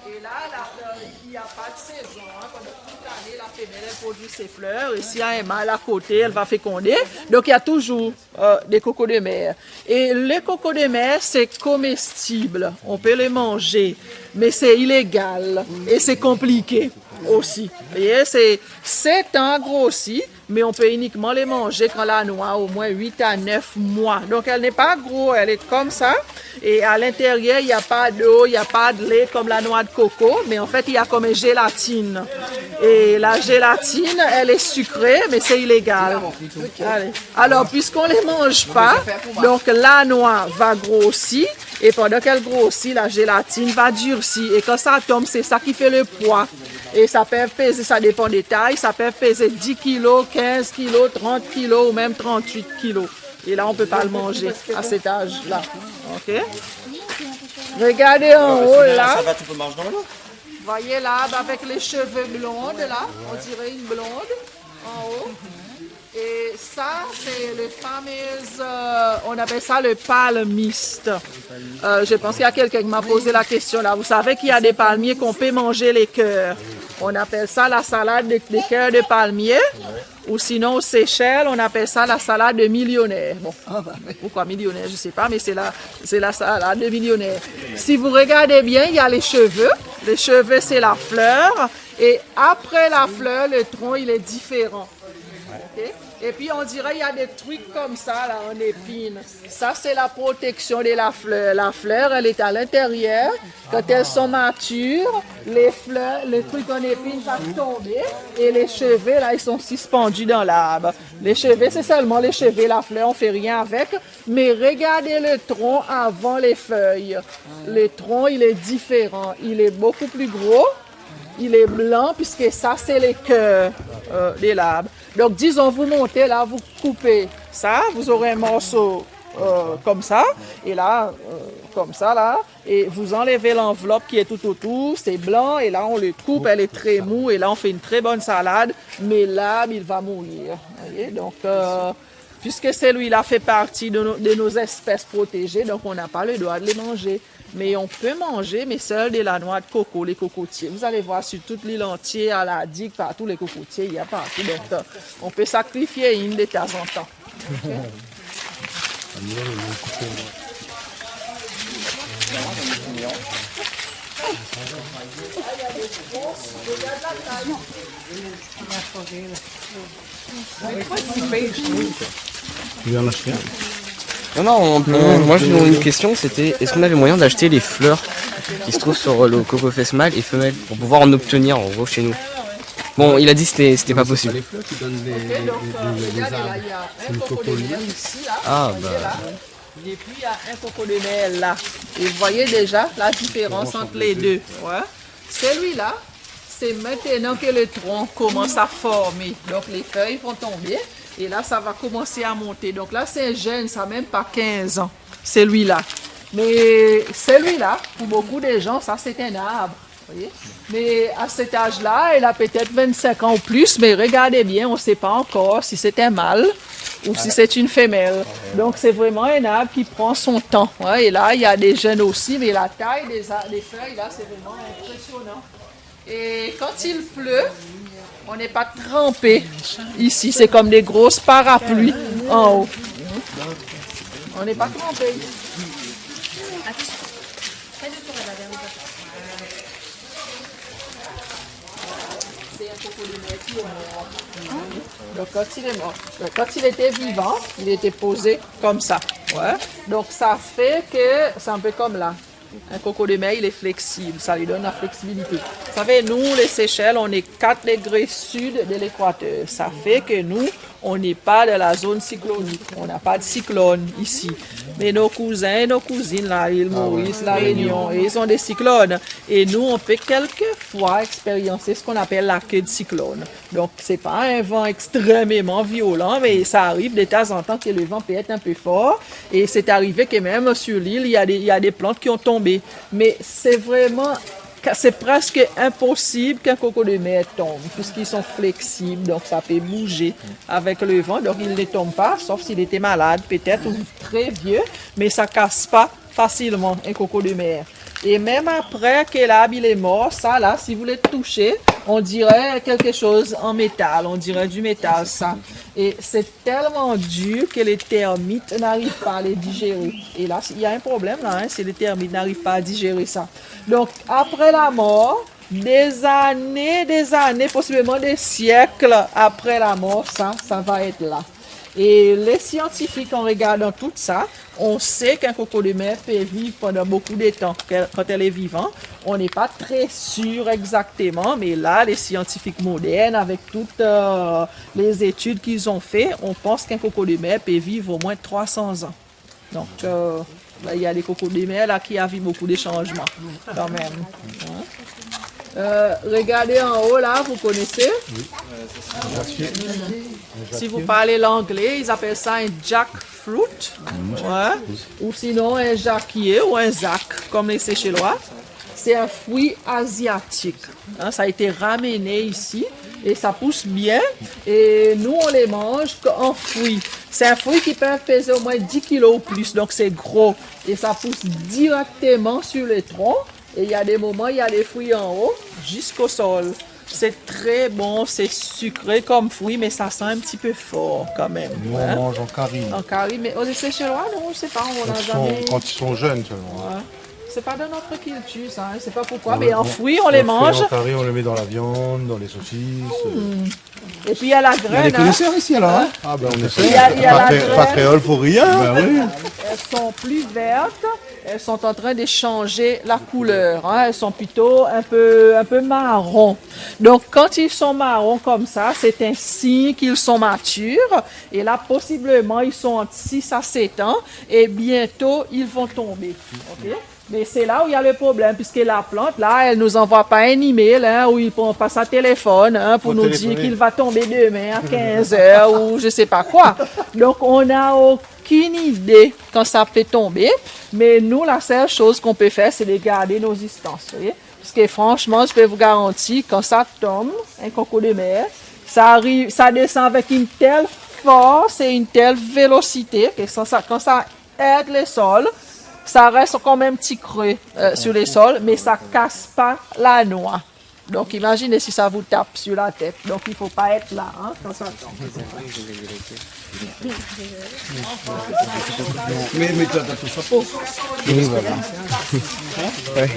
Et là, là, euh, il n'y a pas de saison, hein. Pendant toute l'année, la femelle, elle produit ses fleurs. Et s'il y a un mâle à côté, elle va féconder. Donc, il y a toujours, euh, des cocos de mer. Et les cocos de mer, c'est comestible. On peut les manger. Mais c'est illégal. Et c'est compliqué aussi. Vous voyez, c'est sept ans grossi. Mais on peut uniquement les manger quand la noix a au moins huit à neuf mois. Donc elle n'est pas gros, elle est comme ça. Et à l'intérieur, il n'y a pas d'eau, il n'y a pas de lait comme la noix de coco, mais en fait, il y a comme une gélatine. Et la gélatine, elle est sucrée, mais c'est illégal. Allez. Alors, puisqu'on les mange pas, donc la noix va grossir, et pendant qu'elle grossit, la gélatine va durcir. Et quand ça tombe, c'est ça qui fait le poids. Et ça peut peser, ça dépend des tailles, ça peut peser dix kilos, quinze kilos, trente kilos ou même trente-huit kilos. Et là, on peut pas le manger à cet âge-là. OK ? Regardez en haut, là. Ça va, tu peux manger dans l'eau. Voyez l'arbre avec les cheveux blondes, là. On dirait une blonde en haut. Et ça, c'est le fameux, euh, on appelle ça le palmiste. Euh, je pense qu'il y a quelqu'un qui m'a posé la question là. Vous savez qu'il y a des palmiers qu'on peut manger les cœurs. On appelle ça la salade de, des cœurs de palmier. Ou sinon, aux Seychelles, on appelle ça la salade de millionnaire. Bon, pourquoi millionnaire, je sais pas, mais c'est la, c'est la salade de millionnaire. Si vous regardez bien, il y a les cheveux. Les cheveux, c'est la fleur. Et après la fleur, le tronc, il est différent. OK ? Et puis, on dirait, il y a des trucs comme ça, là, en épines. Ça, c'est la protection de la fleur. La fleur, elle est à l'intérieur. Quand elles sont matures, les fleurs, les trucs en épines va tomber. Et les cheveux, là, ils sont suspendus dans l'arbre. Les cheveux, c'est seulement les cheveux. La fleur, on fait rien avec. Mais regardez le tronc avant les feuilles. Le tronc, il est différent. Il est beaucoup plus gros. Il est blanc puisque ça, c'est les cœurs, euh, de l'arbre. Donc, disons, vous montez là, vous coupez ça, vous aurez un morceau, euh, comme ça, et là, euh, comme ça, là, et vous enlevez l'enveloppe qui est tout autour, c'est blanc, et là, on le coupe, elle est très mou, et là, on fait une très bonne salade, mais l'arbre, il va mourir. Vous voyez ? Donc, euh, puisque celui-là fait partie de nos, de nos espèces protégées, donc on n'a pas le droit de les manger. Mais on peut manger, mais seul de la noix de coco, les cocotiers. Vous allez voir sur toute l'île entière, à la digue, partout, les cocotiers, il y a partout. Donc, euh, on peut sacrifier une de temps en temps. Tu veux en acheter un ? Non, non, on- on- moi j'ai une question, c'était est-ce qu'on avait moyen d'acheter les fleurs qui se trouvent sur le coco fesse mâle et femelle pour pouvoir en obtenir en gros chez nous ? Bon, il a dit que c'était c'était pas possible. Les fleurs qui donnent les, les, les, les, les arbres. C'est le coco lui-même. Ah, bah. Et puis, il y a un coco de mer là. Et vous voyez déjà la différence entre les deux. Ouais. Celui-là, c'est maintenant que le tronc commence à former. Donc, les feuilles vont tomber. Et là, ça va commencer à monter. Donc là, c'est un jeune, ça n'a même pas quinze ans. Celui-là. Mais celui-là, pour beaucoup de gens, ça, c'est un arbre. Vous voyez ? Mais à cet âge-là, il a peut-être vingt-cinq ans ou plus, mais regardez bien, on ne sait pas encore si c'est un mâle ou si c'est une femelle. Donc c'est vraiment un arbre qui prend son temps, hein. Et là, il y a des jeunes aussi, mais la taille des, a- des feuilles, là, c'est vraiment impressionnant. Et quand il pleut, on n'est pas trempé ici, c'est comme des grosses parapluies en haut. On n'est pas trempé ici. C'est un coco de mer qui est mort. Donc quand il est mort, donc quand il était vivant, il était posé comme ça. Ouais. Donc ça fait que c'est un peu comme là. Un coco de mer, il est flexible, ça lui donne la flexibilité. Vous savez, nous, les Seychelles, on est quatre degrés sud de l'équateur. Ça fait que nous, on n'est pas dans la zone cyclonique. On n'a pas de cyclone ici. Mais nos cousins et nos cousines, là, l'île Maurice, La Réunion, et ils ont des cyclones. Et nous, on peut quelquefois expériencer ce qu'on appelle la queue de cyclone. Donc, c'est pas un vent extrêmement violent, mais ça arrive de temps en temps que le vent peut être un peu fort. Et c'est arrivé que même sur l'île, il y a des, il y a des plantes qui ont tombé. Mais c'est vraiment, c'est presque impossible qu'un coco de mer tombe, puisqu'ils sont flexibles, donc ça peut bouger avec le vent. Donc, il ne tombe pas, sauf s'il était malade, peut-être, ou très vieux, mais ça casse pas facilement un coco de mer. Et même après que l'arbre il est mort, ça là, si vous le touchez, on dirait quelque chose en métal, on dirait du métal, ça. Et c'est tellement dur que les termites n'arrivent pas à les digérer. Et là, il y a un problème là, hein, si les termites n'arrivent pas à digérer ça. Donc, après la mort, Dé zané, dé zané, posibleman dé sièk apré la mor, sa, sa va èt la. É lé siantifik, an regardan tout sa, on sé k'in kokodomèr pé viv pandan bokou de tan, ke-, kan èl lé vivan. On n'est pas très sûr exactement, mé la, lé siantifik modèrn, avèk tout, euh, lé zétid k'i zon fé, on pans k'in kokodomèr pé viv omoin troi san zan. Donk, euh, la, il y a des kokodomèr la ki la vi bokou de shanjman, kanmèm. Hein ? Euh, regardez en haut là, vous connaissez ? Si vous parlez l'anglais, ils appellent ça un jackfruit. Ouais. Ou sinon un jakié ou un zak, comme les Seychellois. C'est un fruit asiatique. Hein, ça a été ramené ici et ça pousse bien. Et nous, on les mange en fruits. C'est un fruit qui peut peser au moins dix kilos ou plus, donc c'est gros. Et ça pousse directement sur le tronc. Et il y a des moments, il y a des fruits en haut jusqu'au sol. C'est très bon, c'est sucré comme fruit, mais ça sent un petit peu fort quand même, hein. Nous, on mange en cari. En cari, mais aux Seychellois, non, je sais pas, on n'a jamais. Quand ils sont, quand ils sont jeunes seulement. Ouais. C'est pas dans notre culture, ça, hein, je sais pas pourquoi, mais en fruit, on les mange. On le fait en cari, on le met dans la viande, dans les saucisses. Hmm. Et puis, il y a la graine, hein. Il y a des connaisseurs ici, alors, hein ? Ah, ben, on essaie. Il y a, il y a la graine. Pas créole pour rien. Ben oui. Elles sont plus vertes, elles sont en train de changer la couleur, hein. Elles sont plutôt un peu, un peu marron. Donc, quand ils sont marrons comme ça, c'est un signe qu'ils sont matures. Et là, possiblement, ils sont entre six à sept ans et bientôt, ils vont tomber. OK ? Mais c'est là où il y a le problème, puisque la plante, là, elle nous envoie pas un email, hein, ou il prend pas sa téléphone, hein, pour nous dire qu'il va tomber demain à quinze heures ou je sais pas quoi. Donc, on n'a aucune idée quand ça peut tomber. Mais nous, la seule chose qu'on peut faire, c'est de garder nos distances, vous voyez. Parce que franchement, je peux vous garantir, quand ça tombe, un concours de mer, ça arrive, ça descend avec une telle force et une telle vélocité que ça, ça, quand ça heurte le sol, ça reste comme un petit creux, euh, sur le sol, mais ça casse pas la noix. Donc imaginez si ça vous tape sur la tête. Donc il faut pas être là, hein, quand ça tombe. Mais, mais toi, t'as ton chapeau. Oui, voilà. Ouais.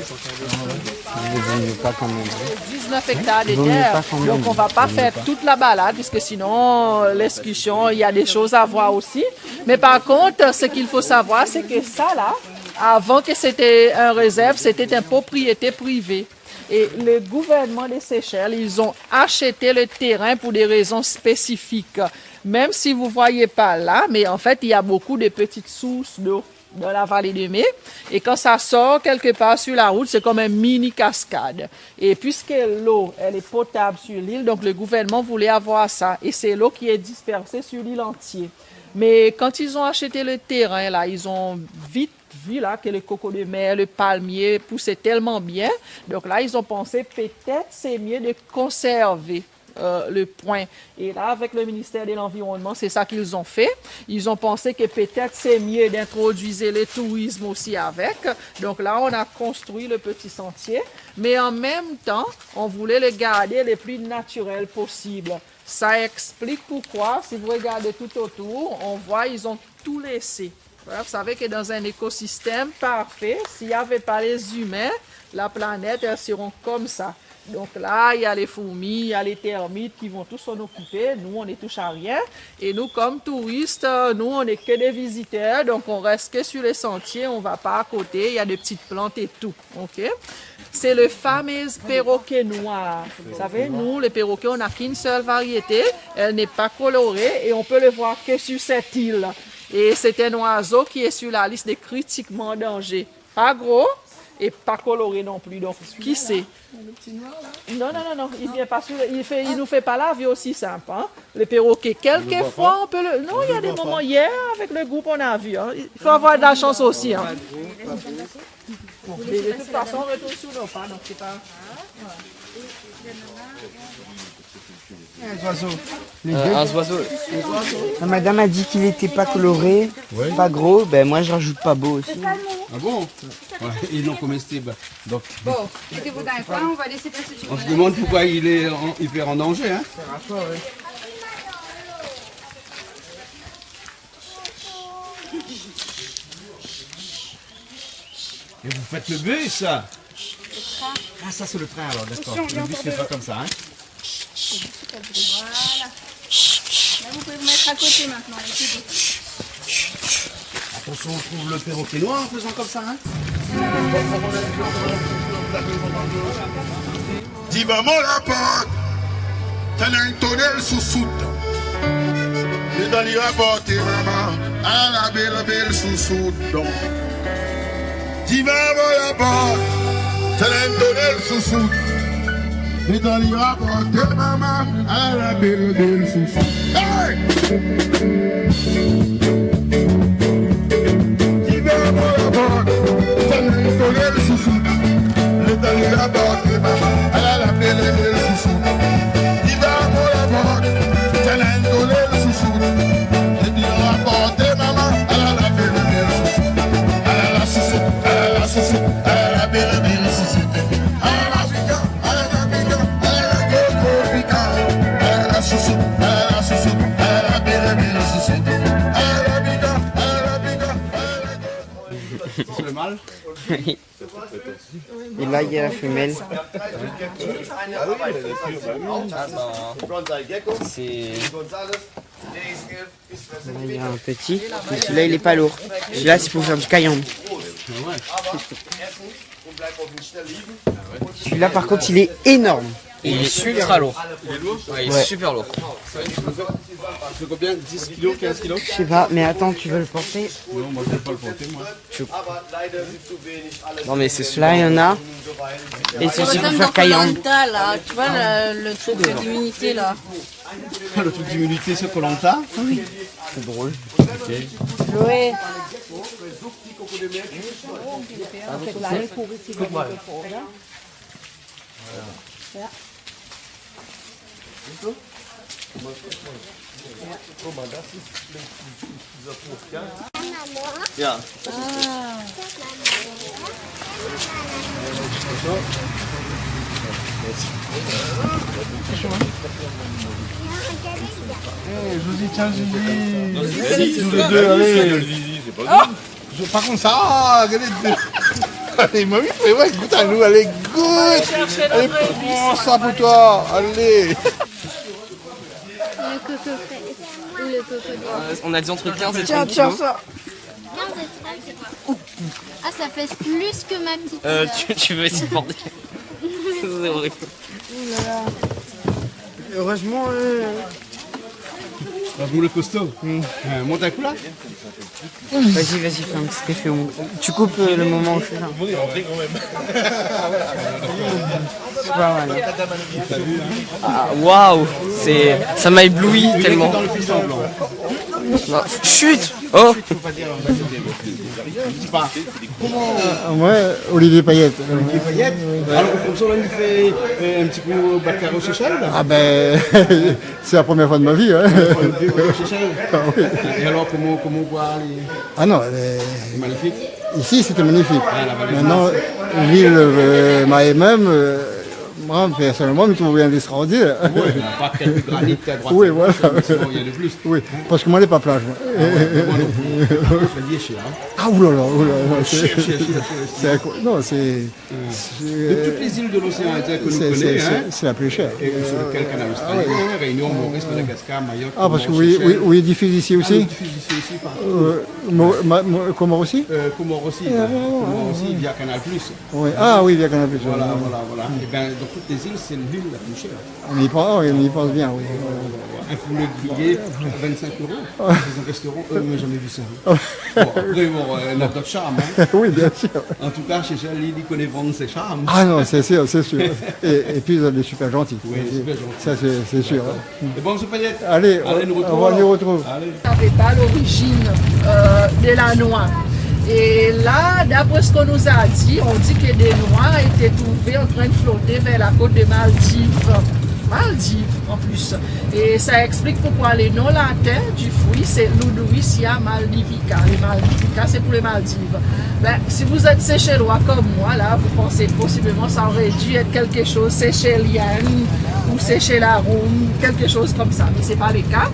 Mais bon, mais pas quand même. Dix-neuf hectares de terre. Vaut mieux pas quand même. Donc on va pas faire toute la balade, puisque sinon, euh, l'excursion, il y a des choses à voir aussi. Mais par contre, ce qu'il faut savoir, c'est que ça, là, avant que c'était un réserve, c'était une propriété privée. Et le gouvernement des Seychelles, ils ont acheté le terrain pour des raisons spécifiques. Même si vous voyez pas là, mais en fait, il y a beaucoup de petites sources d'eau dans la vallée de Mé. Et quand ça sort quelque part sur la route, c'est comme une mini cascade. Et puisque l'eau, elle est potable sur l'île, donc le gouvernement voulait avoir ça. Et c'est l'eau qui est dispersée sur l'île entière. Mais quand ils ont acheté le terrain, là, ils ont vite vu là que le coco de mer, le palmier poussait tellement bien. Donc là, ils ont pensé peut-être c'est mieux de conserver, euh, le point. Et là, avec le ministère de l'Environnement, c'est ça qu'ils ont fait. Ils ont pensé que peut-être c'est mieux d'introduire le tourisme aussi avec. Donc là, on a construit le petit sentier. Mais en même temps, on voulait le garder le plus naturel possible. Ça explique pourquoi, si vous regardez tout autour, on voit, ils ont tout laissé. Voilà, vous savez que dans un écosystème parfait, s'il y avait pas les humains, la planète, elle serait comme ça. Donc là, il y a les fourmis, il y a les termites qui vont tous s'en occuper. Nous, on ne touche à rien. Et nous, comme touristes, euh, nous, on n'est que des visiteurs. Donc, on reste que sur les sentiers, on va pas à côté. Il y a des petites plantes et tout. OK ? C'est le fameux perroquet noir. Vous savez, nous, les perroquets, on n'a qu'une seule variété. Elle n'est pas colorée et on peut le voir que sur cette île. Et c'est un oiseau qui est sur la liste des critiquement en danger. Pas gros et pas coloré non plus. Donc, qui sait ? Non, non, non, non, il vient pas sur, il fait, il nous fait pas la vie aussi simple, hein. Le perroquet, quelquefois, on peut le, non, il y a des moments, hier, avec le groupe, on a vu, hein. Il faut avoir de la chance aussi, hein. Bon, mais de toute façon, on retourne sur nos pas, donc c'est pas. Un oiseau. Les deux. Un oiseau. La madame a dit qu'il était pas coloré, pas gros. Ben moi, je rajoute pas beau aussi. Ah bon ? Ouais, ils l'ont comestible. Donc, bon, mettez-vous dans un coin, on va laisser passer tout le monde. On se demande pourquoi il est en, hyper en danger, hein ? Et vous faites le bœuf, ça ? Ah, ça, c'est le train, alors, d'accord. Attention, il y a encore de l'eau. Le bus fait pas comme ça, hein. Voilà. Là, vous pouvez vous mettre à côté maintenant, les petits. Attention, on trouve le perroquet noir en faisant comme ça, hein. Divan mon laport, tann tonèl sousout. Lé dan li raport, maman, ala la bèl, bèl sousout. Divan mon laport, tann tonèl sousout. Lé dan li raport, maman, ala la bèl, bèl sousout. Hey! Divan mon laport, tann tonèl sousout. Lé dan li raport, maman, ala la bèl, bèl sousout. Divan mon laport, tann tonèl sousout. Lé dan li raport, maman, ala la bèl, bèl sousout. Ala la sousout, ala la sousout, ala la bèl, bèl sousout. Ala la pikan, ala la pikan, ala la gros, gros pikan. Ala la sousout, ala la sousout, ala la bèl, bèl sousout. Ala la pikan, ala la pikan, ala la gros. Sens le mal. Et là, il y a la femelle. C'est Là, il y a un petit. Mais celui-là, il est pas lourd. Celui-là, c'est pour faire du cayenne. Celui-là, par contre, il est énorme. Il est ultra lourd. Il est lourd ? Ouais, il est super lourd. Il fait combien ? Dix kilos, quinze kilos ? Je sais pas, mais attends, tu veux le porter ? Non, moi, je vais pas le porter, moi. Non, mais c'est super. Là, il y en a. Et c'est aussi pour faire cayenne. Komansa dan Koh-Lanta, là, tu vois, le, le truc d'immunité, là. Le truc d'immunité sur Koh-Lanta ? Oui. C'est drôle. Ok. Ouais. Ya. Eh, Josie, tiens, Josie. Tous les deux, allez. Je, par contre, ça, ah, regardez. Allez, mamie, fais, ouais, goûte à nous, allez, goûte. Allez, prends ça pour toi, allez. Le coco fraise ou le coco noir. Euh, on a dit entre quinze et trente kilos. Tiens, tiens, ça. Ah, ça pèse plus que ma petite sœur. Euh, tu, tu veux essayer de porter ? C'est horrible. Ouh là là. Heureusement, euh, Heureusement le costaud. Hmm. Euh, monte un coup là. Vas-y, vas-y, fais un petit effet. On- Tu coupes, euh, le moment où je fais ça. C'est pas mal, hein. Ah, waouh, c'est, ça m'a ébloui tellement. Dans le fil semblant. Non, chut. Oh. Ah, moin, Olivier Payet. Olivier Payet. Oui. Alors, konmsa, la, i fé, euh, in ti kou batkaré o Séchèl, la. Ah ben, c'est la première fois de ma vie, hein. Première fois de vie, ouais, o Séchèl. Ah oui. Et alors, comment, comment on voit les... Ah non, euh, c'est magnifique. Ici, c'était magnifique. Ah, la vallée de Maintenant, Mars. L'île, euh, Mahé même, euh, moi, personnellement, je trouve rien d'extraordinaire. Oui, à part quelques granits à droite à gauche, mais sinon, il y a de plus. Oui, voilà. Oui, parce que moi, je n'ai pas plage, moi. Ah ouais, moi non plus. Je vais dire cher, hein. Ah, oulala, oulala, c'est, c'est incroyable. Non, c'est, c'est, euh, de toutes les îles de l'océan Indien que nous connaissons, hein, c'est la plus chère. Et sur lequel Canal Austral, Réunion, Maurice, Madagascar, Mayotte, Comores, Seychelles. Ah, parce que oui, oui, oui, ils diffusent ici aussi. Ah, ils diffusent ici, ici, partout. Euh, Mo-, Ma-, Mo-, Comores aussi ? Euh, Comores aussi, ouais, ouais, ouais. Comores aussi, via Canal Plus. Oui. Ah oui, via Canal Plus, voilà, oui, oui. Voilà, voilà. Eh ben, dans toutes les îles, c'est l'île la plus chère. On y pense, on y pense bien, oui. Un poulet grillé, vingt-cinq euros. Dans un restaurant, euh, moi, j'ai jamais vu ça. Bon, après, bon, euh, on a d'autres charmes, hein. Oui, bien sûr. En tout cas, Séchèl, li, li koné vann son charm. Ah non, c'est sûr, c'est sûr. Et, et puis, ils sont super gentils. Oui, super gentils. Ça, c'est, c'est sûr, hein. D'accord. Eh ben, monsieur Payet, allez, on, on va nous retrouver. Allez, on va nous retrouver. Allez. Savait pas l'origine, euh, de la noix. Et là, d'après ce qu'on nous a dit, on dit que des noix étaient trouvées en train de flotter vers la côte de Maldives. Maldives, en plus. Et ça explique pourquoi le nom latin du fruit, c'est Lodoicea maldivica. Les Maldivica, c'est pour les Maldives. Ben, si vous êtes Seychellois comme moi, là, vous pensez possiblement ça aurait dû être quelque chose seychellien ou Seychellarum, quelque chose comme ça. Mais c'est pas le cas.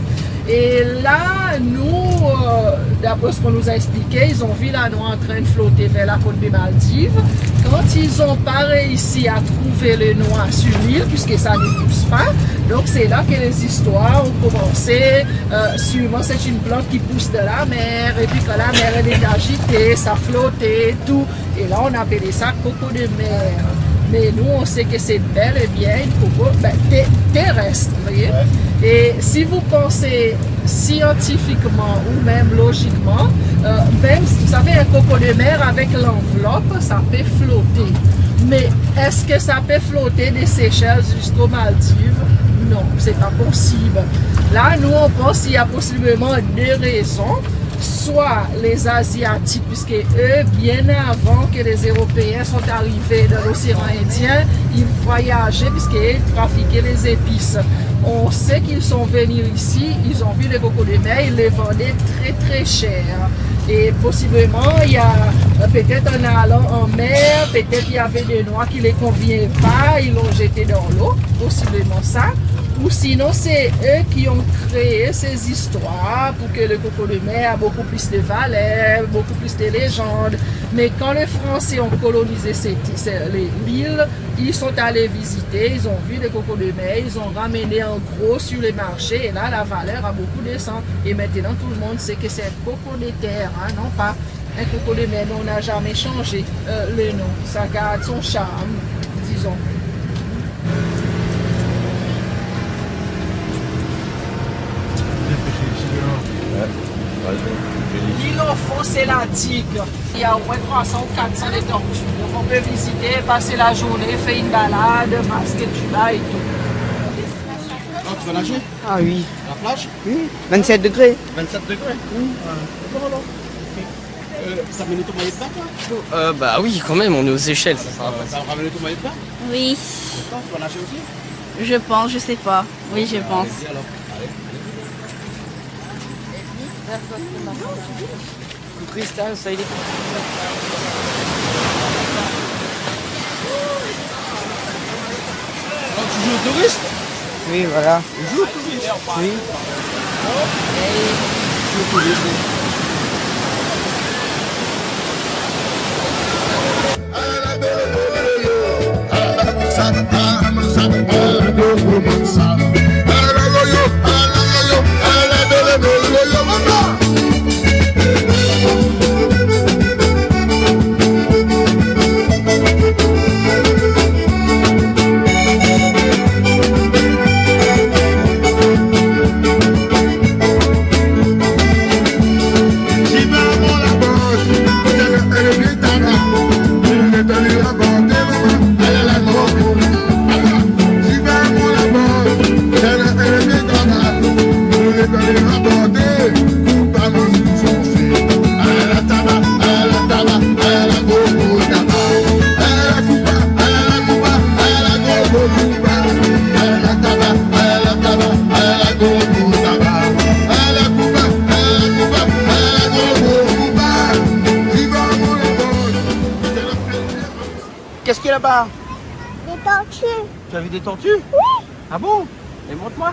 Et là, nous, euh, d'après ce qu'on nous a expliqué, ils ont vu l'anneau en train de flotter vers la côte des Maldives. Quand ils ont pas réussi à trouver le noix sur l'île, puisque ça ne pousse pas, donc c'est là que les histoires ont commencé. Euh, sûrement, c'est une plante qui pousse de la mer, et puis quand la mer, elle est agitée, ça flotte et tout. Et là, on appelait ça coco de mer. Mais nous, on sait que c'est bel et bien une coco, ben, té-, terrestre, vous voyez. Ouais. Et si vous pensez scientifiquement ou même logiquement, euh, même, vous savez, un coco de mer avec l'enveloppe, ça peut flotter. Mais est-ce que ça peut flotter des Seychelles jusqu'aux Maldives ? Non, c'est pas possible. Là, nous, on pense qu'il y a possiblement deux raisons. Soit les Asiatiques, puisque eux, bien avant que les Européens sont arrivés dans l'océan Indien, ils voyageaient, puisqu'ils trafiquaient les épices. On sait qu'ils sont venus ici, ils ont vu les cocos de mer, ils les vendaient très, très cher. Et possiblement, il y a, euh, peut-être en allant en mer, peut-être il y avait des noix qui les conviennent pas, ils l'ont jeté dans l'eau, possiblement ça. Ou sinon, c'est eux qui ont créé ces histoires pour que le coco de mer a beaucoup plus de valeur, beaucoup plus de légendes. Mais quand les Français ont colonisé cette, ce-, les, l'île, ils sont allés visiter, ils ont vu des cocos de mer, ils ont ramené en gros sur les marchés, et là, la valeur a beaucoup descendu. Et maintenant, tout le monde sait que c'est un coco de terre, hein, non pas un coco de mer, mais on n'a jamais changé, euh, le nom. Ça garde son charme, disons. L'île au fond, c'est la digue. Il y a au moins trois cents ou quatre cents de tortues. Donc on peut visiter, passer la journée, faire une balade, masque tuba et tout. Ah, tu vas nager ? Ah oui. À la plage ? Oui, vingt-sept degrés. Vingt-sept degrés ? Oui. Ouais. Bon, alors. Ok. Euh, t'as ramené ton maillot de bain, toi ? Euh, bah oui, quand même, on est aux Seychelles, ça sert à rien. Euh, t'as ramené ton maillot de bain ? Oui. Attends, tu vas nager aussi ? Je pense, je sais pas. Oui, je pense. Bon, bah, allez-y alors. Allez, allez-y. Le cristal, ça, il est... Alors, tu joues au touriste ? Oui, voilà. Tu joues au touriste ? Oui. Tu joues au touriste, oui. Qu'est-ce qu'il y a là-bas ? Des tortues. Tu as vu des tortues ? Oui. Ah bon ? Mais montre-moi.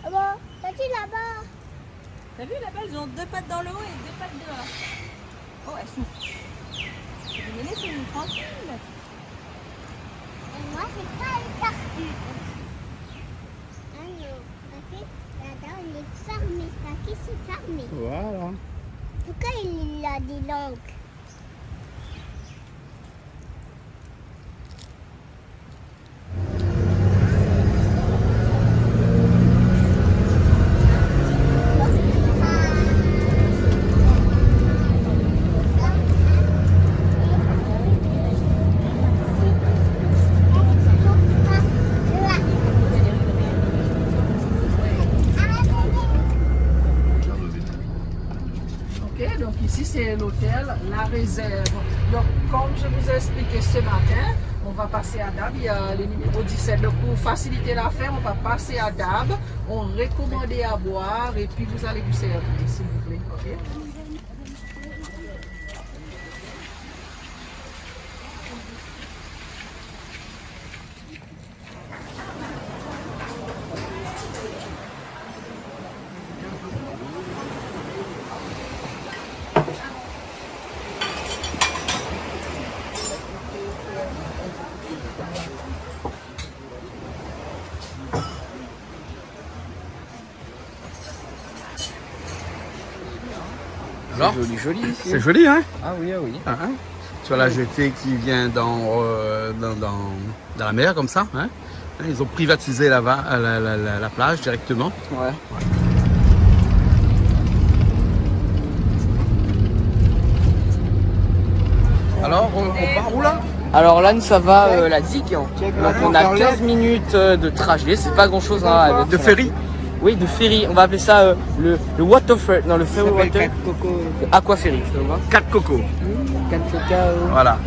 Ah bon, t'as dit là-bas. T'as vu, là-bas, elles ont deux pattes dans le haut et deux pattes dehors. Oh, elles sont... Mais laisse-nous tranquille. Et moi, c'est pas les tortues. Ah non, parce que là-dedans, il est fermé. Parce que c'est fermé. Voilà. Pourquoi il a des langues ? Ok, donc ici c'est l'hôtel La Réserve. Donc comme je vous ai expliqué ce matin, on va passer à Dab, il y a le numéro dix-sept. Donc pour faciliter l'affaire, on va passer à Dab, on recommande à boire et puis vous allez vous servir, s'il vous plaît. Ok ? Ok. Alors, c'est joli, joli ici. C'est joli, hein ? Ah oui, ah oui. Ah, hein ? Tu vois la jetée qui vient dans, euh, dans, dans, dans la mer, comme ça, hein ? Hein, ils ont privatisé la va-, la, la, la, la plage directement. Ouais. Alors, on, on part où, là ? Alors là, nous, ça va, euh, la digue, hein. Donc, on a quinze minutes, euh, de trajet. C'est pas grand-chose, hein, avec... De ferry ? Oui, de ferry. On va appeler ça, euh, le, le water ferry. Non, le ferry water. Le aqua ferry, tu vois. Quatre cocos. Quatre cocos. Voilà.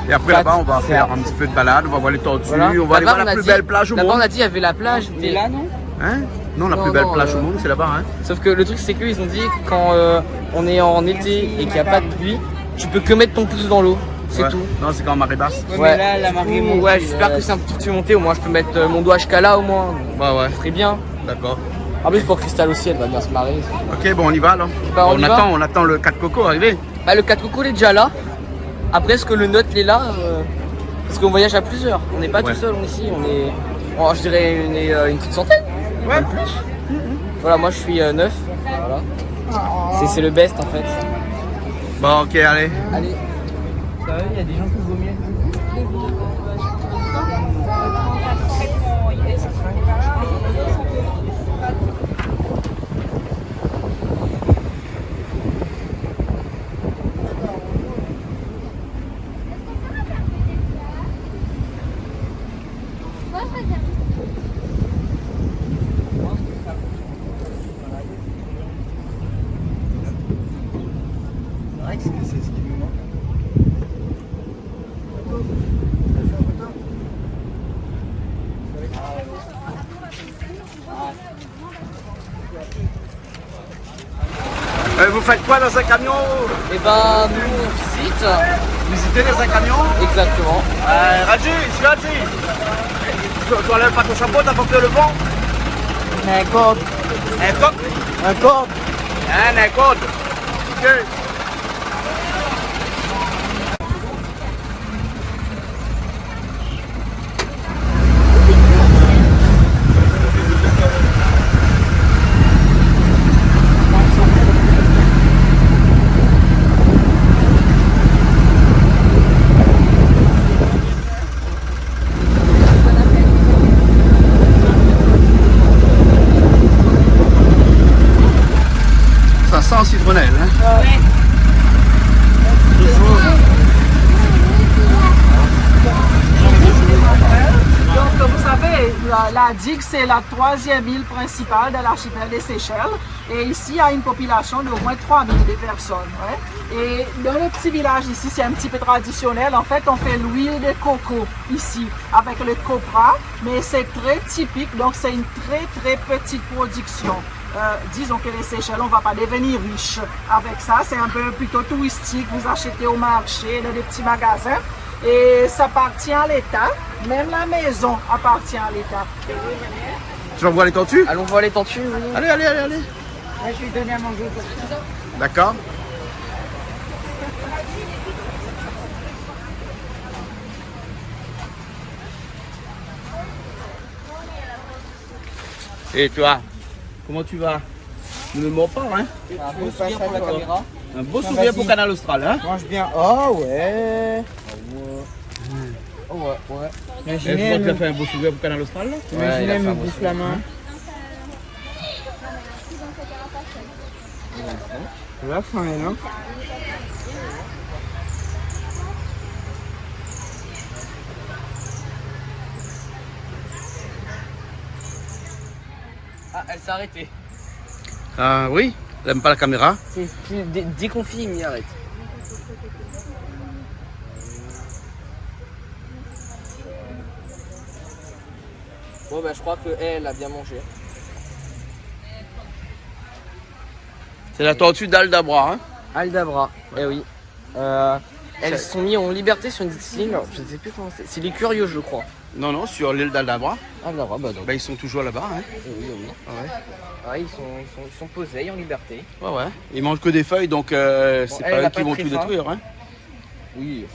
Et après, là-bas, on va faire un petit peu de balade, on va voir les tortues, on va aller voir la plus belle plage au monde. Là-bas, on a dit, il y avait la plage, mais là, non. Hein ? Non, la plus belle plage au monde, c'est là-bas, hein. Sauf que le truc, c'est qu'ils ont dit, quand, euh, on est en été et qu'il y a pas de pluie, tu peux que mettre ton pouce dans l'eau. C'est tout. Non, c'est quand marée basse. Ouais, mais là, la marée monte, ouais, j'espère que c'est un petit peu monté. Au moins, je peux mettre, euh, mon doigt jusqu'à là, au moins. Ouais, ouais. Ce serait bien. D'accord. En plus, pour Cristal aussi, elle va bien se marrer. Ok, bon, on y va, alors. Bah, on y va. On attend, on attend le quatre cocos arriver. Bah, le quatre cocos, il est déjà là. Après, est-ce que le nôtre, il est là ? Euh, parce qu'on voyage à plusieurs. On n'est pas tout seul, on, ici. On est, oh, je dirais, une, euh, une petite centaine. Ouais. Même plus. Voilà, moi, je suis, euh, neuf. Voilà. C'est, c'est le best, en fait. Bon, ok, allez. Allez. Sérieux, il y a des gens qui vomissent. C'est vrai que c'est, c'est ce qui nous manque un peu. Euh, vous faites quoi dans un camion ? Eh ben, nous, on visite. Visiter dans un camion ? Exactement. Euh, Raji, c'est Raji. Tu, tu enlèves pas ton chapeau, t'as pas peur le vent ? Un corde. Un coq ? Un corde. Hein, un corde. Ok. Ça sent citronnelle, hein ? Ouais. Donc, vous savez, la, la digue, c'est la troisième île principale de l'archipel des Seychelles. Et ici, il y a une population d'au moins trois mille de personnes, ouais. Et dans le petit village ici, c'est un petit peu traditionnel. En fait, on fait l'huile de coco ici, avec le copra, mais c'est très typique, donc c'est une très, très petite production. Euh, disons que les Seychelles, on va pas devenir riche avec ça, c'est un peu plutôt touristique, vous achetez au marché, dans des petits magasins, et ça appartient à l'État, même la maison appartient à l'État. Tu vas voir les tortues ? Allons voir les tortues, oui. Allez, allez, allez, allez. Moi, je vais donner à manger aux tortues. D'accord. Et toi, comment tu vas ? Ne me mords pas, hein ? Un beau souvenir pour la caméra. Un beau souvenir pour Kanal Austral, hein ? Mange bien. Oh ouais. Oh ouais, ouais. Imaginez, tu as fait un beau souvenir pour Kanal Austral, là ? Imaginez, ouais, il a fait un beau souvenir. La fin, elle, hein. Ah, elle s'est arrêtée. Ah oui, elle aime pas la caméra. C'est, c'est dé-, déconfine, il arrête. Bon, bah, je crois que elle a bien mangé. C'est la tortue d'Aldabra, hein ? Aldabra, eh oui. Euh, elles sont mises en liberté sur une petite île, je ne sais plus comment c'est. C'est les Curieux, je crois. Non, non, sur l'île d'Aldabra. Aldabra, bah donc. Bah, ils sont toujours là-bas, hein. Eh oui, eh oui. Ah ouais. Ah, ils sont, ils sont, ils sont posés, en liberté. Ouais, ouais. Ils mangent que des feuilles, donc, euh, bon, c'est pas eux qui vont tout détruire, hein. Oui.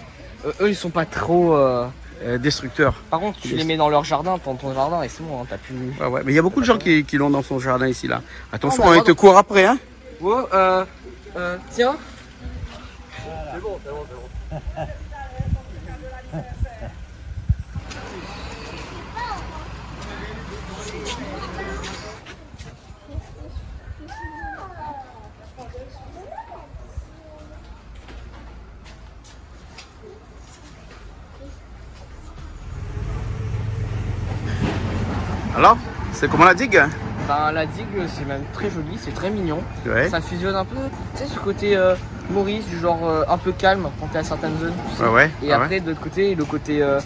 Euh, eux, ils sont pas trop, euh, euh, destructeurs. Par contre, tu les mets dans leur jardin, dans ton jardin, et c'est bon, hein, t'as plus... Ouais, ouais. Mais il y a beaucoup de gens qui, qui l'ont dans son jardin ici, là. Attention, hein, ils te courent après, hein. Ouais, euh, Euh, tiens. C'est bon, c'est bon, c'est bon. Alors, c'est comment la digue ? Ben, la digue, c'est même très joli, c'est très mignon. Ouais. Ça fusionne un peu, tu sais, ce côté, euh, Maurice, du genre, euh, un peu calme quand t'es à certaines zones, tu sais. Ouais, ouais, ouais. Et après, de l'autre côté, le côté, euh,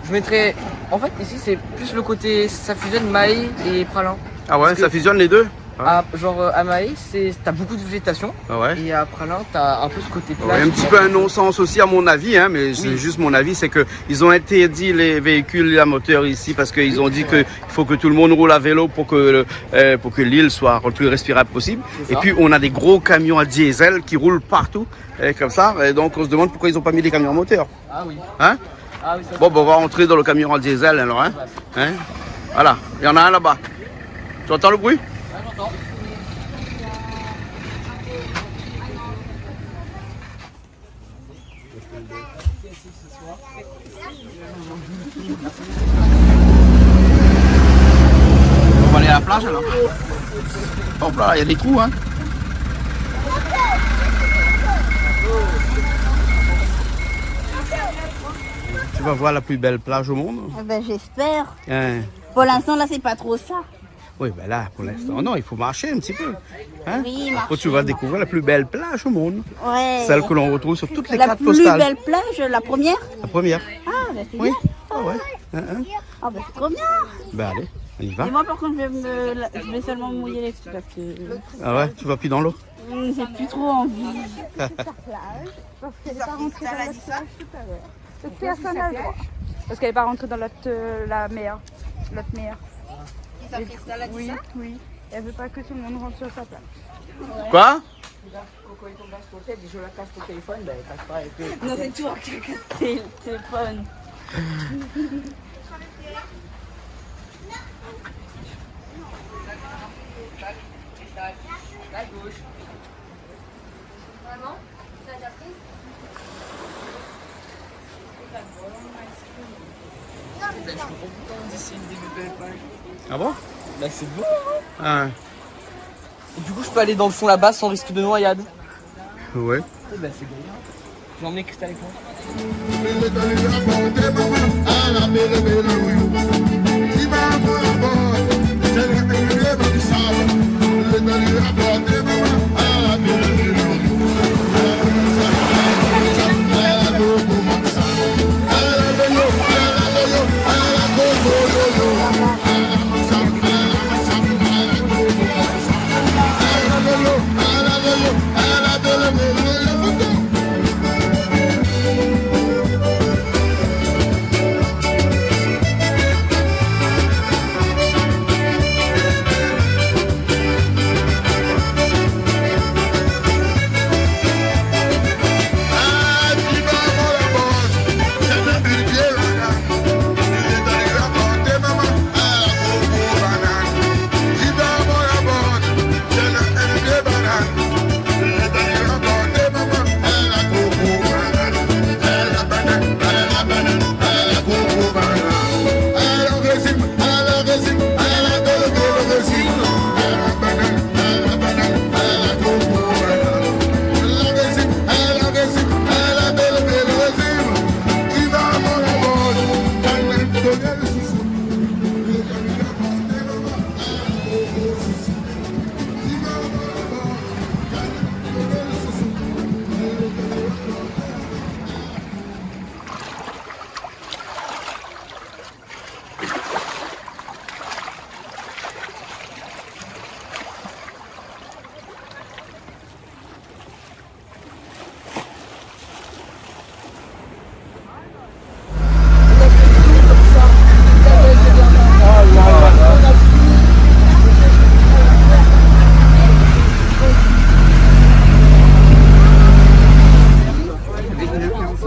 je mettrais, en fait, ici, c'est plus le côté, ça fusionne Mahé et Praslin. Ah ouais, ça fusionne les deux ? Parce que, ah, genre, euh, à Mahé, c'est, t'as beaucoup de végétation. Ah ouais. Et à Praslin, t'as un peu ce côté plage. Ouais, un petit peu un non-sens aussi, à mon avis, hein, mais c'est juste mon avis, c'est que ils ont interdit les véhicules à moteur ici parce qu'ils ont dit que il faut que tout le monde roule à vélo pour que, euh, pour que l'île soit le plus respirable possible. C'est ça. Et puis, on a des gros camions à diesel qui roulent partout, euh, comme ça. Et donc, on se demande pourquoi ils ont pas mis des camions à moteur. Ah oui. Hein ? Ah oui, ça, bon, ben, on va rentrer dans le camion à diesel, alors, hein ? Hein ? Voilà, il y en a un là-bas. Tu entends le bruit ? Ouais, j'entends. On va aller à la plage, alors. Hop là, il y a des trous, hein. Tu vas voir la plus belle plage au monde. Eh ben, j'espère. Hein. Pour l'instant, là, c'est pas trop ça. Oui, ben là, pour l'instant, non, il faut marcher un petit peu. Hein ? Oui, marcher. Après, tu vas découvrir la plus belle plage au monde. Ouais. Celle que l'on retrouve sur toutes les cartes postales. La plus belle plage, la première ? La première. Ah, ben, c'est bien. Oui. Ah ouais. Hein, hein. Ah, ben, c'est trop bien. Ben, allez, on y va. Et moi, par contre, je vais me, je vais seulement mouiller les pieds parce que... Ah ouais, tu vas plus dans l'eau ? Hmm, j'ai plus trop envie. Parce qu'elle est pas rentrée dans l'autre plage tout à l'heure. Cette personne a le droit. Parce qu'elle est pas rentrée dans l'autre, euh, la mer. L'autre mer. Qui ça, Christelle a dit ça ? Oui, oui. Elle veut pas que tout le monde rentre sur sa plage. Quoi ? Quand il tombe sur ton tête, déjà la casse ton téléphone, ben, elle passe pas avec le... Non, c'est toi qui as cassé le téléphone. La gauche. Vraiment ? T'as déjà pris ? Ah bon ? Bah, c'est beau, hein ? Ah. Et du coup, je peux aller dans le fond là-bas sans risque de noyade. Ouais. Eh ben, c'est gagnant. Je vais emmener Christelle avec moi.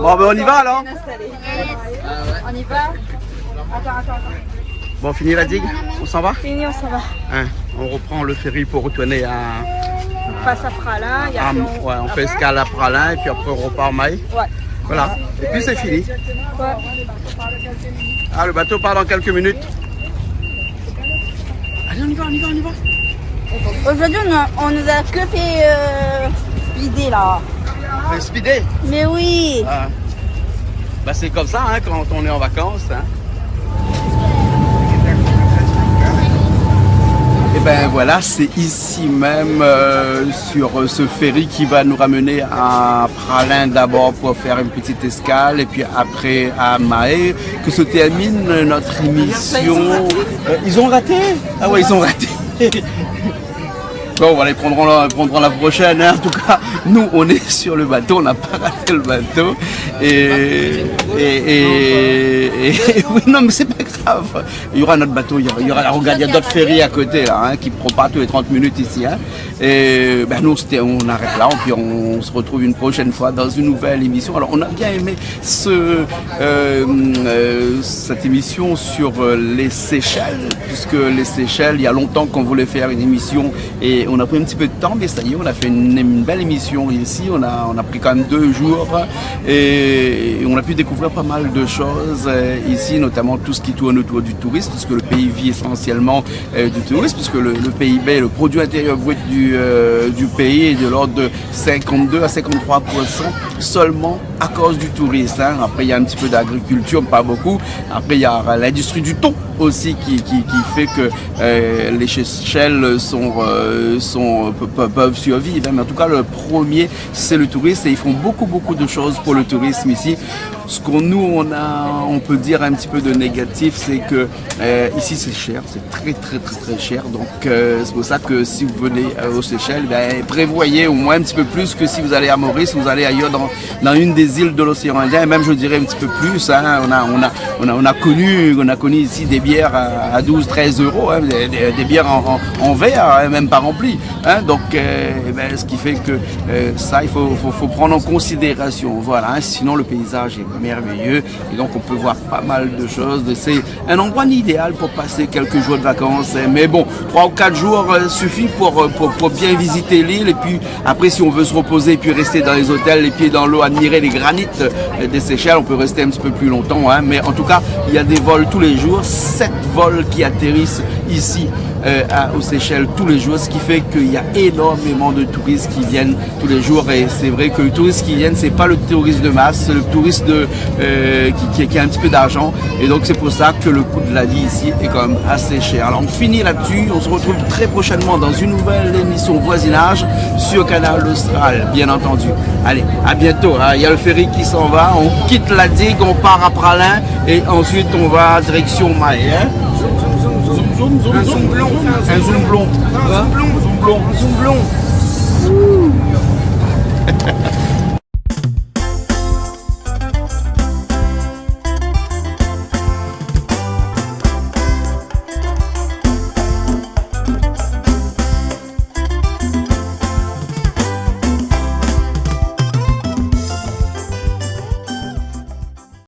Bon, ben, on y va, alors. On y va. Attends, attends, attends. Bon, fini la digue, on s'en va ? Fini, on s'en va. Hein, on reprend le ferry pour retourner à, Pass à Praslin, et après on, ouais, on fait escale à Praslin et puis après on repart Mahé. Ouais. Voilà. Et puis c'est fini. Ouais. Ah, le bateau part dans quelques minutes. Allez, on y va, on y va, on y va. Aujourd'hui, on a, on nous a que fait, euh, speeder, là. Fait speeder ? Mais oui. Ah. Bah, c'est comme ça, hein, quand on est en vacances, hein. Et ben voilà, c'est ici même, euh, sur ce ferry qui va nous ramener à Praslin d'abord pour faire une petite escale et puis après à Mahé que se termine notre émission. Euh, ils ont raté ? Ah ouais, ils ont raté. Bon, voilà, ils prendront la, prendront la prochaine, hein. En tout cas, nous, on est sur le bateau, on n'a pas raté le bateau. Et, et, et, et, et oui, non, mais c'est pas grave. Il y aura un autre bateau, il y aura, il y aura, regarde, il y a d'autres ferries à côté, là, hein, qui prend pas tous les trente minutes ici, hein. Et ben, nous, c'était, on arrête là, et puis on se retrouve une prochaine fois dans une nouvelle émission. Alors, on a bien aimé ce, euh, euh, cette émission sur, euh, les Seychelles, puisque les Seychelles, il y a longtemps qu'on voulait faire une émission et on a pris un petit peu de temps, mais ça y est, on a fait une, une belle émission ici. On a, on a pris quand même deux jours et on a pu découvrir pas mal de choses, euh, ici, notamment tout ce qui tourne autour du tourisme, puisque le pays vit essentiellement, euh, du tourisme, puisque le, le P I B, le produit intérieur brut du, euh, du pays est de l'ordre de cinquante-deux à cinquante-trois pour cent seulement à cause du tourisme, hein. Après, il y a un petit peu d'agriculture, pas beaucoup. Après, il y a l'industrie du thon aussi qui, qui, qui fait que, euh, les Seychelles sont, euh, sont, pe-, pe-, peuvent survivre, hein. Mais en tout cas, le premier, c'est le tourisme et ils font beaucoup, beaucoup de choses pour le tourisme ici. Ce qu'on, nous, on a, on peut dire un petit peu de négatif, c'est que, euh, ici, c'est cher, c'est très, très, très, très cher. Donc, euh, c'est pour ça que si vous venez, euh, aux Seychelles, ben, prévoyez au moins un petit peu plus que si vous allez à Maurice, vous allez ailleurs dans, dans une des îles de l'océan Indien, et même, je dirais, un petit peu plus, hein. On a, on a, on a, on a connu, on a connu ici des bières à, à douze, treize euros, hein, des, des, des bières en, en, en verre, hein, même pas remplies, hein. Donc, euh, eh ben, ce qui fait que, euh, ça, il faut, faut, faut prendre en considération. Voilà, hein. Sinon, le paysage est merveilleux. Et donc, on peut voir pas mal de choses. C'est un endroit idéal pour passer quelques jours de vacances, hein. Mais bon, trois ou quatre jours, euh, suffit pour, euh, pour, pour bien visiter l'île. Et puis, après, si on veut se reposer et puis rester dans les hôtels, les pieds dans l'eau, admirer les granits, euh, des Seychelles, on peut rester un petit peu plus longtemps, hein. Mais en tout cas, il y a des vols tous les jours, sept vols qui atterrissent ici, euh, à, aux Seychelles tous les jours, ce qui fait qu'il y a énormément de touristes qui viennent tous les jours. Et c'est vrai que le touriste qui vient, c'est pas le touriste de masse, c'est le touriste de, euh, qui, qui, qui a un petit peu d'argent. Et donc, c'est pour ça que le coût de la vie ici est quand même assez cher. Alors, on finit là-dessus. On se retrouve très prochainement dans une nouvelle émission Voisinage sur Kanal Austral, bien entendu. Allez, à bientôt, hein. Il y a le ferry qui s'en va. On quitte La Digue, on part à Praslin et ensuite, on va direction Mahé, hein. Zoom, zoom, zoom, zoom. Un zoom blond, on fait un zoom blond. Un zoom blond. Zoom blond. Un zoom blond.